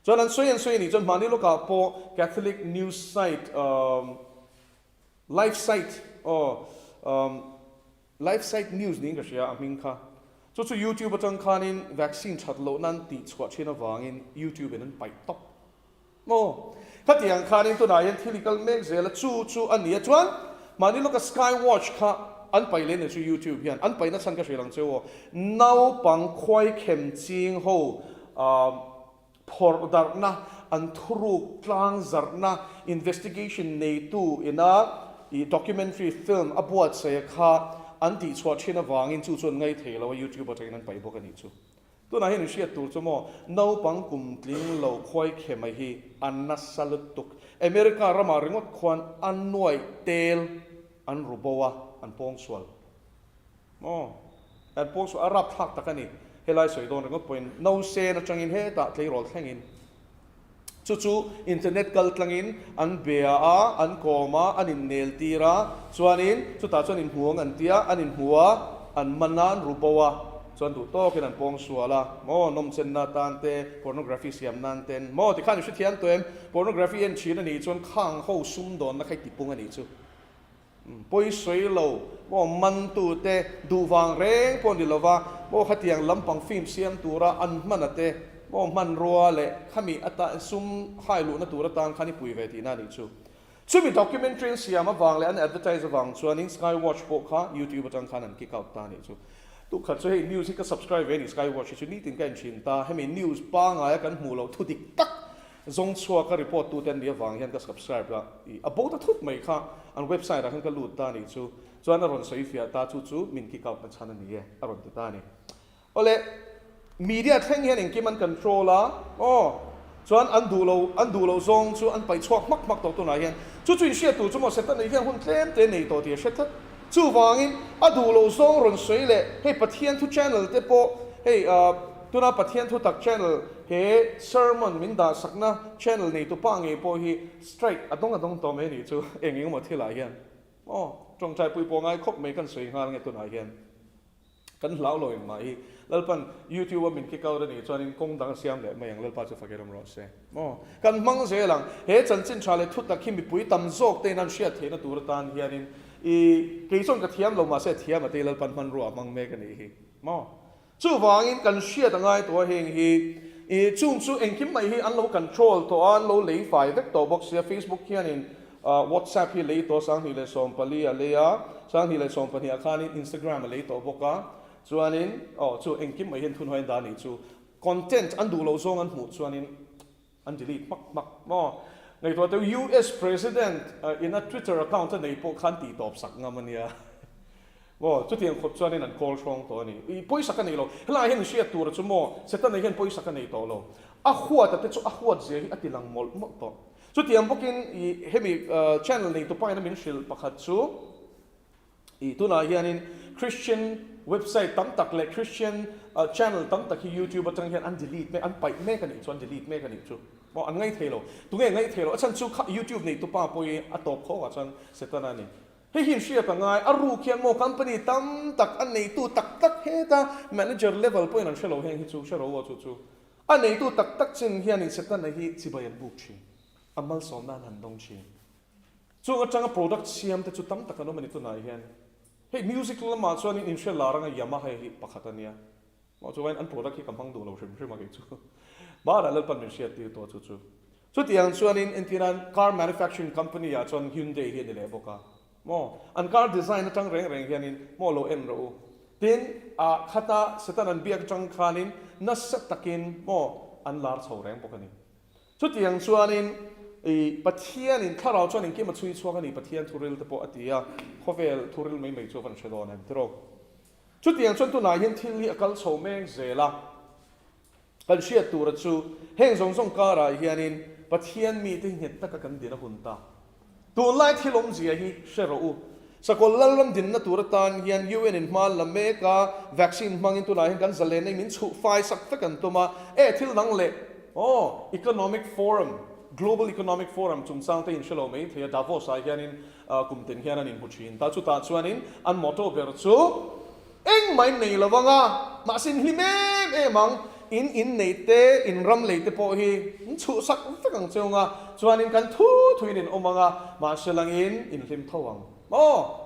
[SPEAKER 3] Chuan an sawi an sawi anih chuan mahni lawkah pawh Catholic news site Live site aw umm live site news niin ka hria a hming kha. Chu chu youtube atang khanin vaccine that loh nan tih chhuah thin avangin youtube in an paih tawp maw. Khatiang khanin tunah hian thil i kal mek zel a chu chu a nia chuan mahni lawka sky watch kha an paih leh nih chu youtube hian an paih nachhan ka hrilh ang che aw naupang khuaikhem ching ho umm Phawrh darhna, an thuruk tlang zarhna, investigation neitu ina i documentary film a buatsaih kha an tihchhuah thin avangin chu chu an ngaithei lo a, YouTube atangin an paih bawk a nih chu. Tunah hian in hriat tur chu maw, naupang kum tling lo khuaikhe mai hi a nasa lutuk. America ramah ringawt khuan a nuaih tel an ru bo a, an pawngsual. Aw, an pawl chu a rapthlak tak a ni. Helai sawi dawn ringawt pawhin nausen atangin hetah tleirawl thlengin chu chu internet kal tlangin an bia a, an kawm a, an innel tir a, chuanin chutah chuan inhmuang an tia, an inhmu a, an man a, an ru bo a, chuan duh tawkin an pawng sual a, maw nawmchenna atan te, pornography siam nan ten, maw tikhan i hrethiam tawh em? Pornography en thin a nih chuan khang ho sumdawnna kha i tipung a nih chu. Pawi sawi lo maw mantute duh vang reng pawh ni lova maw khatiang lampang film siam tura an hman a te maw hmanrua leh khami ata sum hai luhna tur atan khan i pui ve tihna a nih chu. Chumi documentary an siam avang leh an advertise avang chuanin Skywatch pawh kha YouTube atang khan an kick out ta a nih chu. Tukhat chu hei news hi ka subscribe ve a ni Skywatch hi chu nitin ka en thin ta hemi news pangaia kan hmuh loh thu dik tak Zawng chhuak a report tute an nih avang hian ka subscribe a, i a bo ta thut mai kha an website ah khan ka lut ta a nih chu, chuan a rawn sawi fiah ta chu chu min kick out na chhan a ni e a rawn ti ta a ni. Awle media thleng hian engkim an control a aw, chuan an duh lo an duh loh zawng chu an paih chhuak hmak hmak tawh tunah hian chu chu inhriat tur chu maw Satan nei hian hun tlem te nei tawh tih a hre tlat. Chuvangin a duh loh zawng rawn sawi leh hei Pathian thu channel te pawh hei tuna Pathian thu tak channel he sermon min dah sakna channel nei tupa ngei pawh hi strike a dawng a dawng tawh mai a nih chu eng eng emaw thilah hian aw tawngtai pui pawh ngai khawp mai kan sawi nghal nge tunah hian. Kan hlau lo engmah hi Lalpan YouTube a min kick out a nih chuanin kawng dang a siam leh mai ang Lalpa chu fakir awm rawh se. Maw? Kan hmang zel ang. He chanchin tha leh thu tak hi mipui tam zawk tein an hriat theihna tur atan hianin i kei chuan ka thiam lo mahse thiam a tei Lalpan hmanrua a hmang mek a nih hi. Maw? Chuvangin kan hriat a ngai tawh a heng hi i chung chu engkim mai hi an lo control tawh a an lo lei fai vek tawh bawk sia Facebook hianin WhatsApp hi lei tawh 2014 a lei a, 2012 ah khanin Instagram a lei tawh bawk a, chuanin aw chu engkim mai hian thunhawin dah a nih chu content an duh loh zawng an hmuh chuanin an delete hmak hmak maw. Ngaihtuah teu US President ina Twitter account a nei pawh khan tih tawp sak ngam a nia maw, chutiang khawp chuanin an kawl hrawng tawh a ni. I pawisa ka nei lo, helaiah hian hriat tur chu maw Setana hian pawisa ka nei tawh lo, a huat a te chu a huat zia hi a ti lang mawlh mawlh tawh. Chutiang bawkin i hemi channel nei tupa ina min hrilh pakhat chu i tunah hianin Christian website tam tak leh Christian channel tam tak hi YouTube atang hian an delete mek, an paih mek a nih chu, an delete mek a nih chu. Maw an ngaithei lo. Tunge ngaithei lo? A chhan chu kha YouTube nei tupa pawh hi a tawp khawk ah chuan Setana a ni. Hei hi in hriat a ngai, a ruk hian maw company tam tak a neitu tak tak heta manager level pawhin an hre lo heng hi chu, hre ro aw chu chu. A neitu tak tak chin hianin Setana hi chibai an buk thin. A malsawmna an han dawng thin. Chung atanga product siam te chu tam tak an awm a ni tunah hian. Hei music lamah chuanin inhre lar anga Yamaha hi pakhat a nia. Mah chuan an product hi ka hmang duh lo hrim hrim a kei chu. Barah Lalpan min hriat tir tawh chu chu. Chutiang chuanin entirnan car manufacturing company ah chuan Hyundai hi a ni leh bawk a. Maw? An car design atang reng reng hianin maw lo en rawh u. Tin, ah khata Satan an biak atang khanin nasa takin maw an lar chho reng bawk a ni. Chutiang chuanin i Pathianin thlarau chuan engkim a chhui chhuak a ni Pathian thuril te pawh a ti a, khawvel thuril mai mai chu a van hre dawn em tiraw? Chutiang chuan tunah hian thil hi a kal chho mek zel a. Kan hriat tura chu heng zawng zawng karah hianin Pathian mite hi nghet taka kan din a hun ta. Tunlai thil awmzia hi hre rawh u. Sakawlh Lalram dinna tur atan hian UN in hma an la mek a, vaccine hmangin tunah hian kan zalenna hi min chhuh fai sak vek an tum a. E thil dang leh aw Economic Forum, Global Economic Forum chungchang te in hre lo mai thei a, Davos ah hianin kum tin hian an inhmu thin ta. Chutah chuanin an motto ber chu Engmah in nei lo vang a, mahse in hlim em em ang, in in nei te, in ram lei te pawh hi in chhuhsak vek ang cheu nga, chuanin kan thu thuin in awm ang a, mahse langin in hlim tho ang. Maw?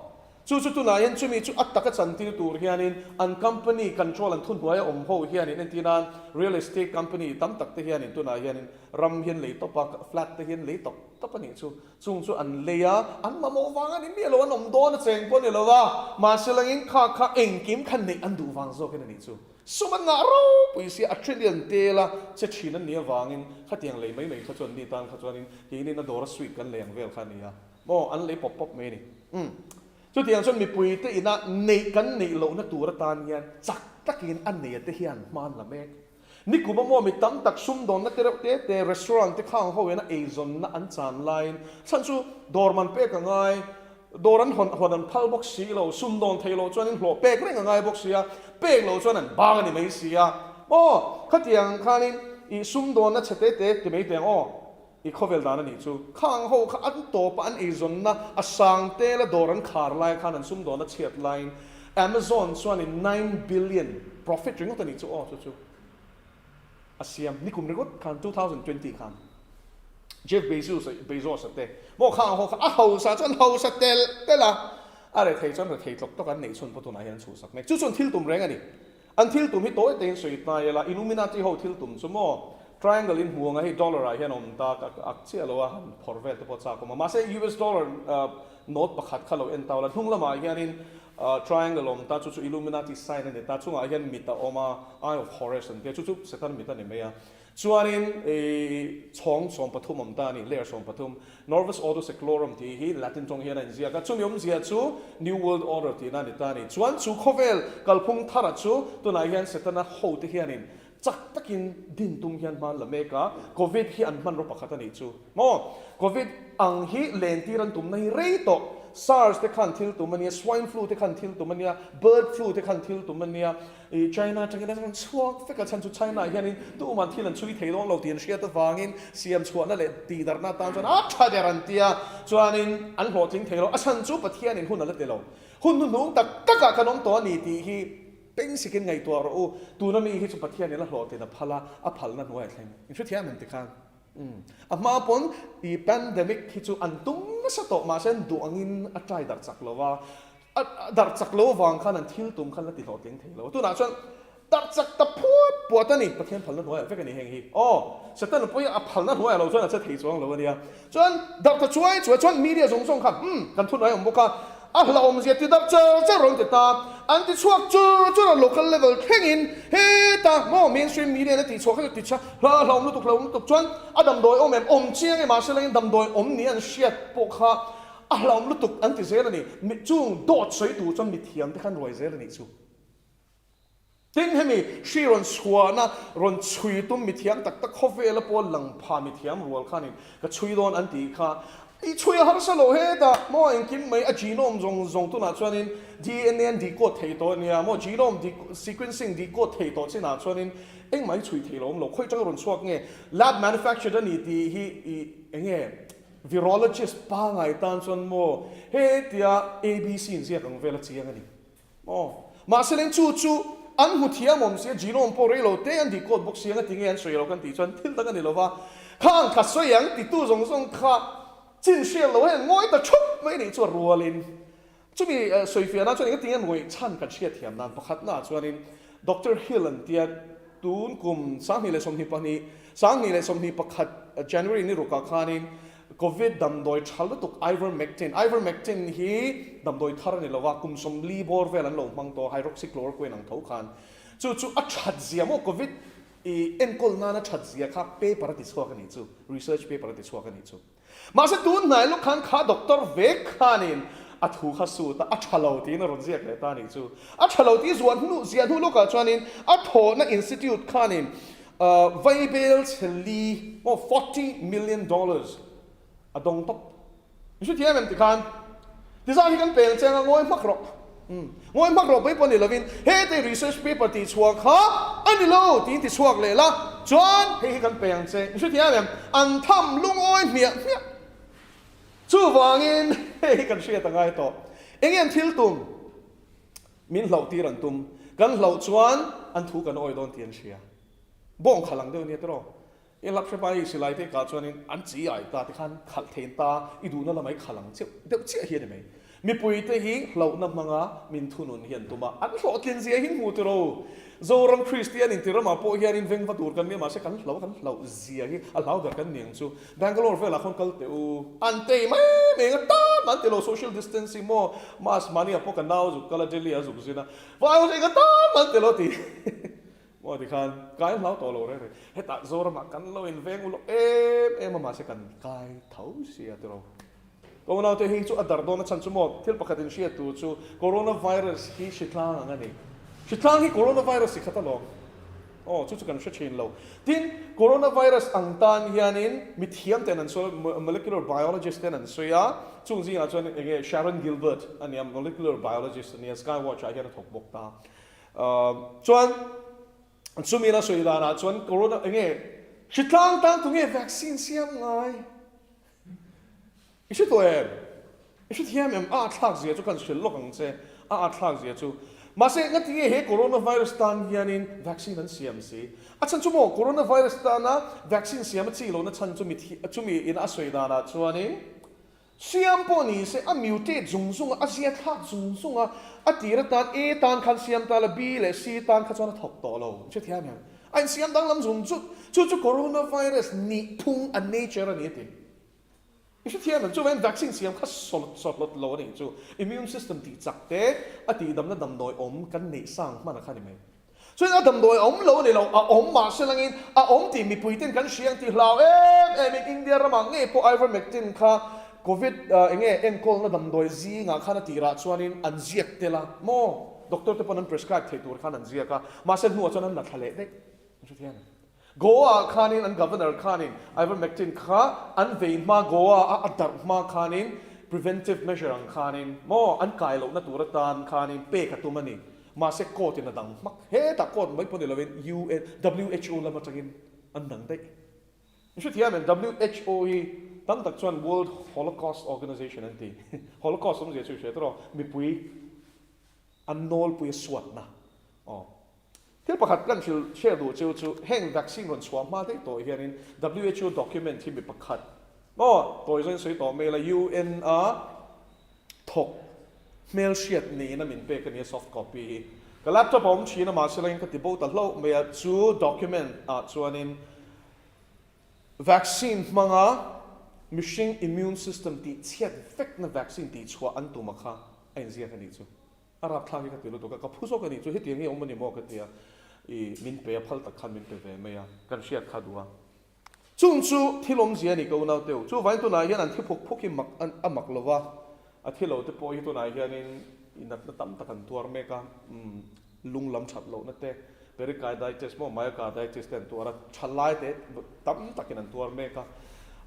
[SPEAKER 3] Chu chu tunah hian chumi chu a taka chantir tur hianin an company control an thuhnuaia awm ho hianin entir nan real estate company tam tak te hianin tunah hianin ram hian lei tawp a, flat te hian lei tawp tawp a nih chu. Chung chu an lei a, an mamawh vang a ni miah lo, an awm dawn a cheng pawh a ni lo a, mahse langin kha kha engkim kha neih an duh vang zawkin a nih chu. Sum an ngah ropui sia, a trillion tel a che thin an nih avangin khatiang lei mai mai kha chu an ni tan kha chuanin keinin a dawra sweet kan lei ang vel kha a ni a, maw an lei pawp pawp mai a ni. Umm. Chutiang chuan mipuite ina neih kan neih lohna tur atan hian chak takin a neia te hian hma an la mek. Nikum a maw mi tam tak sumdawnna te reuh te te, restaurant te khang ho in a eizawnna an chan laiin chhan chu dawr man pek a ngai, dawr an hawn hawn an phal bawk si lo, sumdawn thei loh chuan in hlawh pek reng a ngai bawk si a, pek loh chuan an bang a ni mai si a. Aw, khatiang khanin i sumdawnna chhe te te ti mai teh ang aw, i khawvel dan a nih chu. Khang ho kha an tawpa an eizawnna a sang tela dawr an khar lai khan an sumdawnna chhiat laiin Amazon chuanin 9 billion profit ringawt a nih chu aw chu chu a siam nikum ringawt khan 2020 khan Jeff Bezos Bezos a te maw khang ho kha a hausa chuan hausa tel tel a a rethei chuan rethei tlawk tawk an neih chhun pawh tunah hian an chhuhsak mek chu chuan thil tum reng a ni. An thil tum hi tawi tein sawi hnai ila, Illuminati ho thil tum chu maw? Triangle in hmuh anga hei dollar ah hian a awm ta ka ak chiah lo a, han phawrh vel te pawh chak awm a. Mahse US dollar note pakhat kha lo en tau la, hnung lamah hianin triangle a awm ta, chu chu Illuminati sign a ni ta, chungah hian mit a awm a, Eye of Horus an tia, chu chu Satan mit a ni mai a. Chuanin chhawng 13 awm ta a ni, layer 13, Novus Ordo Seclorum tih hi Latin tawng hian a inziak a, chumi awmzia chu New World Order tihna a ni ta a ni. Chuan chu khawvel kalphung thara chu tunah hian Setana hote hianin chak takin din tum hian hma an la mek a, Covid hi an hmanraw pakhat a nih chu. Maw? Covid ang hi lentir an tumna hi rei tawh. SARS te khan thil tum a nia, Swine flu te khan thil tum a nia, Bird flu te khan thil tum a nia, I China atangin a rawn chhuak vek a, chhan chu China ah hianin tuman thil an chhui thei dawn lo tih an hriat avangin siam chhuahna leh tihdarhna atan chuan a tha der an ti a, chuanin an hlawhtling thei lo. A chhan chu Pathianin hun a la ti lo. Hun hnuhnung tak takah kan awm tawh a ni tih hi pengsikin ngaihtuah rawh u. Tuna mi hi chu Pathianin a hlawhtlin a phal a, a phalna hnuaiah thleng. In hrethiam em tikhan? Umm. A hma pawn i pandemic hi chu an tum nasa tawh mahse an duh angin a try darh chak lo a, a darh chak lo avang khan an thil tum khan la ti hlawhtling thei lo. Tunah chuan darh chak ta phuat puat a ni, Pathian phalna hnuaiah vek a ni heng hi. Aw, Satan pawh hi a phalna hnuaiah lo chuan a che thei chuang lo a nia. Chuan darh ta chuai chuai chuan media zawng zawng khan umm kan thu hnuai awm bawk a, A hlauhawmzia ti darh char char rawn ti ta. An ti chhuak chur chur a, local level thlengin heta maw mainstream media in a tih chhuah kha chu ti chha hla hlauhawm lutuk hlauhawm lutuk chuan a damdawi awm em awm chiang e mahse langin damdawi awm ni an hriat pawh kha a hlauhawm lutuk an ti zel a ni. Chung dawt sawi tur chuan mithiam te khan ruai zel a nih chu. Tin, hemi hri rawn chhuahna rawn chhui tum mithiam tak tak khawvela pawh lang pha mithiam rual khanin ka chhui dawn an tih kha i chhui a harsa lo hetah maw engkim mai a genome zawng zawng tunah chuanin DNA an decode thei tawh ania maw genome sequencing decode thei tawh chinah chuanin engmah hi chhui thei lo awm lo khawi tang rawn chhuak nge lab manufactured a ni tih hi i enge virologist pangai tan chuan maw hetia ABC inziak ang vel a chiang a ni. Aw. Mahse leng chu chu an hmu thiam awm sia, genome pawh rei lo te an decode bawk sia, nga ti nge an sawi lo kan tih chuan thil dang a ni lo va. Khang ka sawi ang titu zawng zawng kha chin hriat lo hian ngawi ta thup mai nih chu a rualin chumi sawifiahna chuan engati nge ngawih chhan kan hriatthiam nan pakhatnaah chuanin Doctor Hill an tia tun kum 2022, 2021 January ni rukah khanin Covid damdawi tha lutuk Ivermectin, Ivermectin hi damdawi thar a ni lo a, kum 40 bawr vel an lo hmang tawh a, hydroxychloroquine ang tho khan. Chu chu a that zia maw Covid i enkawl nana that zia kha paper a ti chhuak a nih chu, research paper a ti chhuak a nih chu. Mahse tun hnai lawk khan kha doctor vek khanin a thu kha sut a, a tha lo tiin a rawn ziak leh ta a nih chu. A tha lo tih zuah hnu, ziah hnu lawkah chuanin a thawhna institute khanin Vaibel chhe li maw 40 million dollars a dawng tawp. I hre thiam em tikhan tizan hi kan pel cheng a ngawi hmak rawh. Umm ngawi hmak rawh pawi pawh ni lovin hete research paper tih chhuah kha a ni lo tiin ti chhuak leh la chuan hei hi kan pe ang che. I hre thiam em an tham lungawi hmiah hmiah. Chuvangin hei hi kan hriat a ngai tawh. Enge an thil tum? Min hlauh tir an tum. Kan hlauh chuan an thu kan awi dawn tih an hria. Bawng khalh ang deuh nia tiraw? I hlap hre hma i silai te kah chuanin an chi ai ta tikhan khalh thein ta i duhna lamah i khalh ang cheuh deuh chiah hi a ni mai. Mipuite hi hlauhna hmanga min thunun hi an tum a, an hlawhtlin zia hi hmu tiraw? Zoram Kristian inti ramah pawh hianin veng va tur kan nia mahse kan hlauh kan hlauh zia hi a hlau ber kan ni ang chu. Bangalore velah khawn kal teh u. An tei mai mai eng atan an ti lo social distancing maw mask mahni ah pawh ka nau zuk kal a Delhi ah zuk zin a vai eng atan an ti lo ti maw ti khan kai hlau tawh lo reng reng hetah Zoram ah kan lo in veng ulawk em em a mahse kan kai tho sia tiraw. Ka unaute hi chu a darh dawn a chhan chu maw thil pakhat in hriat tur chu coronavirus hi hritlang ang a ni. Hritlang hi coronavirus hi khat alawm. Aw chu chu kan hre thin lo. Tin, coronavirus ang tan hianin mi thiam ten an sawi a, molecular biologist ten an sawi a, chung zingah chuan eng nge Sharon Gilbert a nia, molecular biologist a nia, Skywatch ah hian a thawk bawk ta. Chuan chumi in a sawi danah chuan corona eng nge hritlang tan tunge vaccine siam ngai? I hre tawh em? I hre thiam em? A atthlak zia chu kan hrilh lawk ang che, a atthlak zia chu. Mahse, ngati nge he coronavirus tan hianin vaccine an siam si? A chhan chu maw, coronavirus tana vaccine siam a chi lohna chhan chu mi chumi ina a sawi danah chuanin siam pawh ni se a mutate zung zung a, a zia thlak zung zung a, a tir atan A tan khan siam ta la, B leh C tan kha chuan a thawk tawh lo. I hre thiam em? A insiam danglam zung zut. Chu chu coronavirus nih phung a nature a ni a ti. I hrethiam em? Chuvangin vaccine siam kha sawhlawt lo a nih chu. Immune system tih chak te, a tihdamna damdawi awm kan neih sang hman a kha ni mai. Chuan a damdawi a awm lo a ni lo, a awm mahse langin a awm tih mipui ten kan hria ang tih hlau em em in India ramah ngei pawh Ivermectin kha Covid eng nge enkawlna damdawi zingah khan a tirah chuanin an ziak tel a maw? Doctor te pawn an prescribe thei tur khan an ziak a, mahse hnuah chuan an la thla leh daih. An hrethiam em? Goa ah khanin an governor khanin Ivermectin kha an vei hma Goa a a darh hma khanin preventive measure ang khanin maw an kai lohna tur atan khanin pek a tum a ni. Mahse court in a dang hmak. Hetah court mai pawh ni lovin UN, WHO lam atangin an dang daih. I hrethiam em? WHO hi tam tak chuan World Holocaust Organization an ti. Holocaust awmzia chu i hria tawh rawh. Mipui an nawlpui a suatna. Aw. Thil pakhat kan hrilh hriat duh cheu chu heng vaccine rawn chhuah hma daih tawh hianin WHO document hi mi pakhat maw tawi zawin sawi tawh mai ila UN a thawk hmelhriat niin a min pek a nia soft copy hi. Ka laptop a awm thin a mahse langin ka ti bo ta hlauh mai a chu document ah chuanin vaccine hmanga mihring immune system tih chhiat vekna vaccine tih chhuah an tum a kha a inziak a nih chu. A rapthlak hi ka ti lutuk a, ka phu zawk a nih chu hetiang hi a awm a ni maw ka ti a, i min pe a phal tak khan min pe ve mai a, kan hriat kha duh a. Chung chu thil awmzia a ni ka unau teu, chuvangin tunah hian an thi phuk phuk hi mak a mak lo va, a thi lo te pawh hi tunah hianin i natna tam tak an tuar mek a, umm lung lam that lohna te, Pericarditis maw myocarditis te an tuar a, thalai te tam takin an tuar mek a.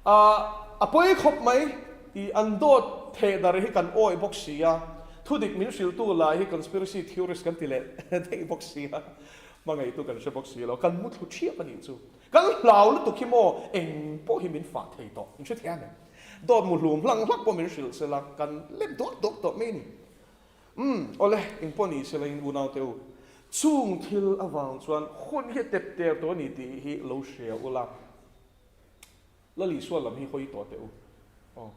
[SPEAKER 3] A pawi khawp mai, i an dawt theh dar hi kan awih bawk si a, thudik min hrilhtu lai hi conspiracy theorist kan ti leh daih bawk si a, hmangaihtu kan hre bawk si lo, kan muthlu thiap a nih chu. Kan hlau lutuk hi maw eng pawh hi min fah thei tawh, min hrethiam em? Dawt muhlum hlang hlak pawh min hrilh sela kan lem duak duak tawh mai a ni. Umm, awle, eng pawh ni sela in unau te u, chung thil avang chuan hun hi a tep ter tawh a ni tih hi lo hria ula. Lal Isua lam hi hawi tawh teh u. Aw.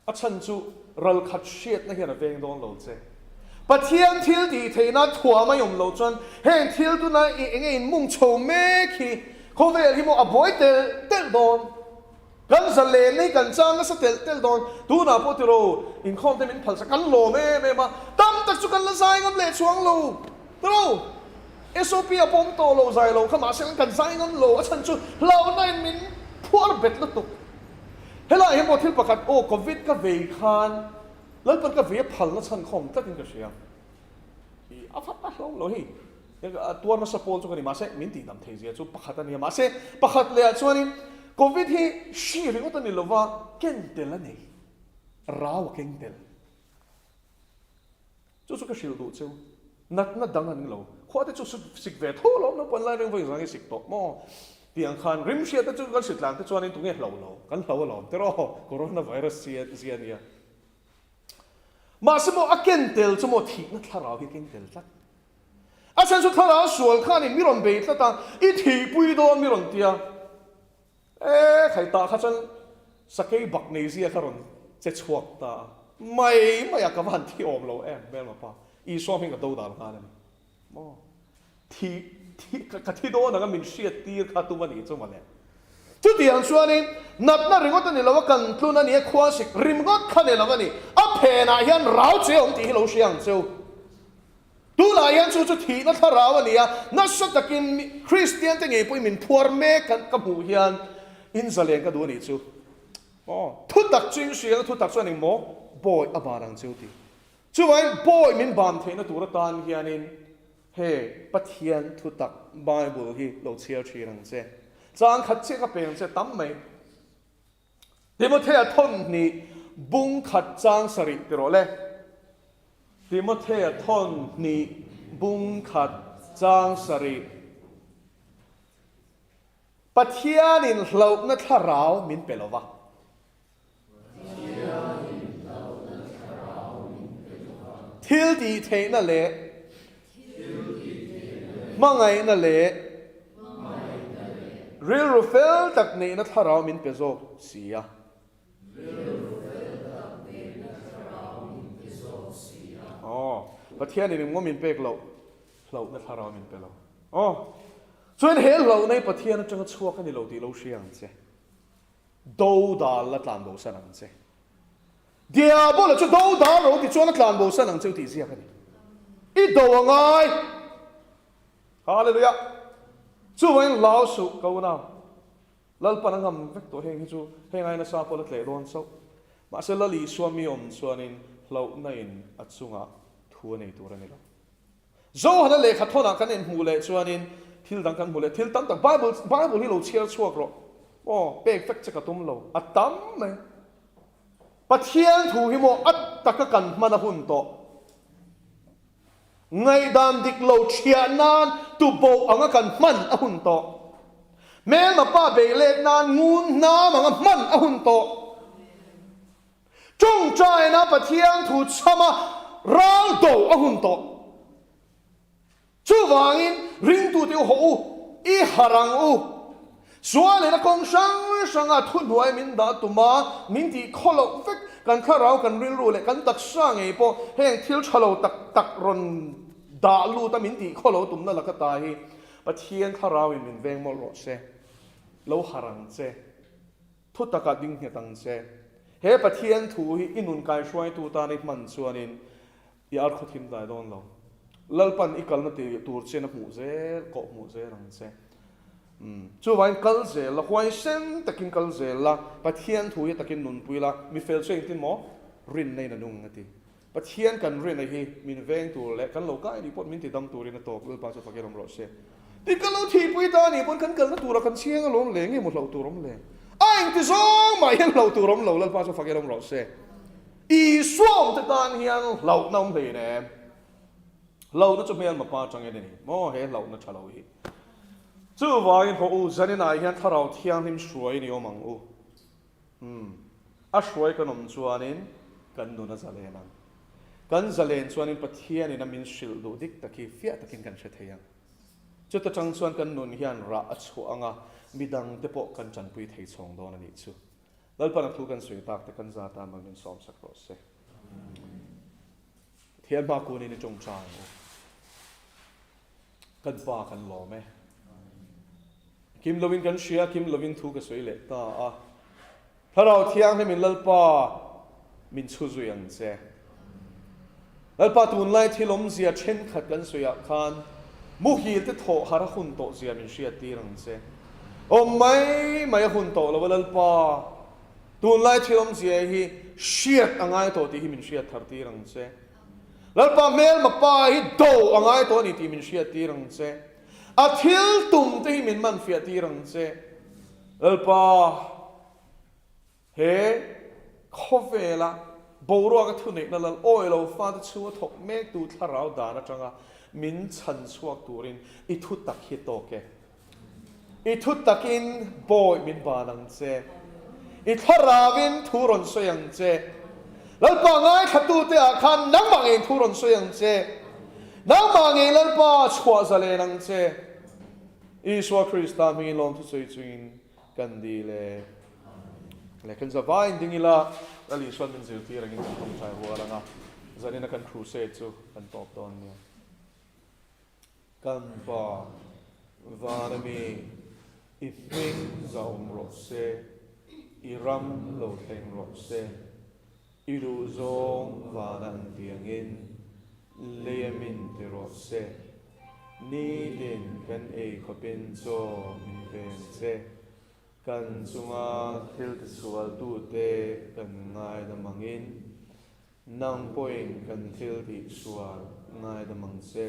[SPEAKER 3] A chhan chu ral khat hriatna hian a veng dawn lo che. Pathian thil tih theihna thuam a awm loh chuan heng thil tuna i enge in mung chho mek hi khawvel hi maw a buai telh telh dawn. Kan zalenna hi kan chang nasa telh telh dawn. Tunah pawh tiro inkhawm te min phalsak kan lawm em em a, tam tak chu kan la zai ngam leh chuang lo. Tiro SOP a pawm tawh lo zai lo kha mahse kan zai ngam lo. A chhan chu hlauhna in min phuar bet lutuk. Helai hi maw thil pakhat aw Covid ka vei khan Lalpan ka vei a phalna chhan khawm tlatin ka hria. I a fat a hlawm lo hei. A tuar nasa pawl chu ka ni mahse min tihdam thei zia chu pakhat a nia mahse pakhat leh ah chuanin Covid hi hri ringawt a ni lova ken tel a nei. Rau a keng tel. Chu chu ka hrilh duh cheu. Natna dang an ni lo. Khua te chu sik ve tho alawm naupang lai reng vawi zang i sik tawh maw? Tih ang khan rim hriat te chu kan hritlang te chuanin tunge hlo lo? Kan hlo alawm tiraw Corona virus zia nia. Mahse maw a ken tel chu maw thihna thlarau hi a keng tel tlat. A chhan chu thlarau sual khanin mi rawn bei tlat a, i thihpui dawn mi rawn tia. E khai tah kha chuan sakei bak nei zia kha rawn che chhuak ta a, mai mai a ka va han thi awm lo em hmelma pa, Isua hming ka do dal nghal a ni maw, thi thi ka thi dawn anga min hriat tir kha tum a nih chu mawle. Chutiang chuanin natna ringawt a ni lo a, kan tlun a ni a, khuasik rimngawt kha ni lo a ni, a phenah hian rau che awm tih hi lo hria ang cheu. Tunah hian chu chu thihna thlarau a ni a, nasa takin Kristiante ngei pawhin min phuar mek kan ka hmuh hian in zalen ka duh a nih chu. Aw, thutak chu in hria ang, thutak chuan engmaw bawi a ban ang cheu tih. Chuvangin bawi min ban theihna tur atan hianin he Pathian thutak Bible hi lo chhiar thin ang che. Chang khat chiah ka pe ang che tam mai. Timothea thawnhnih bung khat chang sarih ti rawh le. Timothea thawnhnih bung khat chang sarih. Pathianin hlauhna thlarau min pe lo va. Thil tih theihna leh hmangaihna leh rilru fel tak neihna thlarau min pe zawk si a. Aw, Pathianin engmaw min pek loh, hlauhna thlarau min pe lo. Aw, chuan he hlauhna hi Pathian atanga chhuak a ni lo tih lo hria ang che. Do dal la tlan bo san ang che. Diabola chu do dal ro ti chuan a tlan bo san ang cheu tih ziak a ni. I do a ngai. Hallelujah. Chuvangin hlau suh ka unau. Lalpan a ngam vek tawh heng hi chu heng ai nasa pawh la tleh dawn chauh. Mahse Lal Isua mi awm chuanin hlauhna in a chungah thu a nei tur a ni lo. Johana lehkha thawnah kan inhmuh leh chuanin thil dang kan hmu leh, thil tam tak Bible Bible hi lo chhiar chhuak rawh aw, pek vek che ka tum lo, a tam mai. Pathian thu hi maw a taka kan hman a hun tawh. Ngaihdan dik lo thiah nan tuboh anga kan hman a hun tawh. Hmelma pa beih let nan ngun hnam anga hman a hun tawh. Tawngtaina Pathian thu chhama ral do a hun tawh. Chuvangin ringtute u hawh u, i harh ang u. Sualin a kawng hrang hranga thuhnuai min dah tum a, min tih khaw loh vek kan thlarau, kan rilru leh kan taksa ngei pawh heng thil tha lo tak tak rawn dah lut a min tih khaw lo tumna laka ta hi Pathian thlarauin min veng mawlh rawh se. Lo harh ang che. Thu takah ding nghet ang che. He Pathian thu hi i nun kaihruaitu tan i hman chuanin i ar khaw thim dai dawn lo. Lalpan i kalna tur chen a hmuh zel, kawh hmuh zel ang che. Umm. Chuvangin kal zel la, huaisen takin kal zel la, Pathian thu hi takin nunpui la, mi fel chu engtin maw? Rinna in a nung a ti. Pathian kan rinna hi min veng tur leh kan lo kai nih pawh min ti dam turin a tawk, Lalpa chu fakin awm rawh se. Tin kan lo thihpui ta nih pawn kan kalna turah kan chiang alawm le, nge maw hlauh tur awm le? A engti zawng mah hian hlauh tur awm lo, Lalpa chu fakin awm rawh se. Isua awmte tan hian hlauhna awm hlein em? Hlauhna chu hmelma pa atangin a ni maw he hlauhna tha lo hi. Chuvangin haw u, zaninah hian Thlarau Thianghlim hruai ni awm ang u. Umm. A hruai kan awm chuanin kan nun a zalen ang. Kan zalen chuanin Pathianin a min hrilh duh dik tak hi fiah takin kan hre thei ang. Chuta tang chuan kan nun hian rah a chhuah anga midang te pawh kan tanpui thei chhawng dawn a nih chu. Lalpan a thu kan sawi tak te kan za tan mal min sawm sak rawh se. Pathian hma kunin i tawngtai ang u. Kan pa kan lawm e. Kim lovin kan hria, kim lovin thu ka sawi leh ta a. Thlarau Thianghlim in Lalpa min chhu zui ang che. Lalpa tunlai thil awmzia thenkhat kan sawi ah khan muhil te thawh har a hun tawh zia min hriat tir ang che. Awm mai mai a hun tawh lo a Lalpa tunlai thil awmzia hi hriat a ngai tawh tih hi min hriat thar tir ang che. Lalpa hmelma pa hi do a ngai tawh a ni tih min hriat tir ang che. A thil tum te hi min man fiah tir ang che. Lalpa, he khawvela boruaka thuneihna lal awi lo fate chhunga thawk mektu thlarau dan atanga min chhan chhuak turin i thu tak hi tawk e. I thu takin bawi min ban ang che. I thlarauin thu rawn sawi ang che. Lalpa ngaithlatute ah khan nangmah ngei thu rawn sawi ang che. Nangmah ngei Lalpa chhuah zalen ang che. Isua Krista hmingin lawmthu sawi chungin kan dil e. Le kan zavaiin ding ila, Lal Isua'n min zirtir angin kan tawngtai rual ang a, zanina kan crusade chu kan tawp dawn nia. Kan Pa, vana mi, i hming za awm rawh se, i ram lo thleng rawh se. I duh zawng vana an ti angin leia min ti rawh se. Nitin kan ei khawpin chaw min veng che. Kan chunga thil tisualtute kan ngaidam angin nang pawhin kan thil tihsual ngaidam ang che.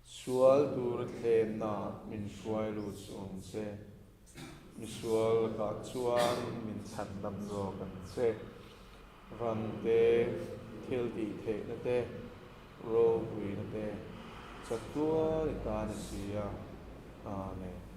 [SPEAKER 3] Sual tura thlemna min hruai lut suh ang che. Misual lakah chuan min chhandam zawk ang che. Ram te, thil tih theihna te, ropuina te chatuan i tan a si a. Amen.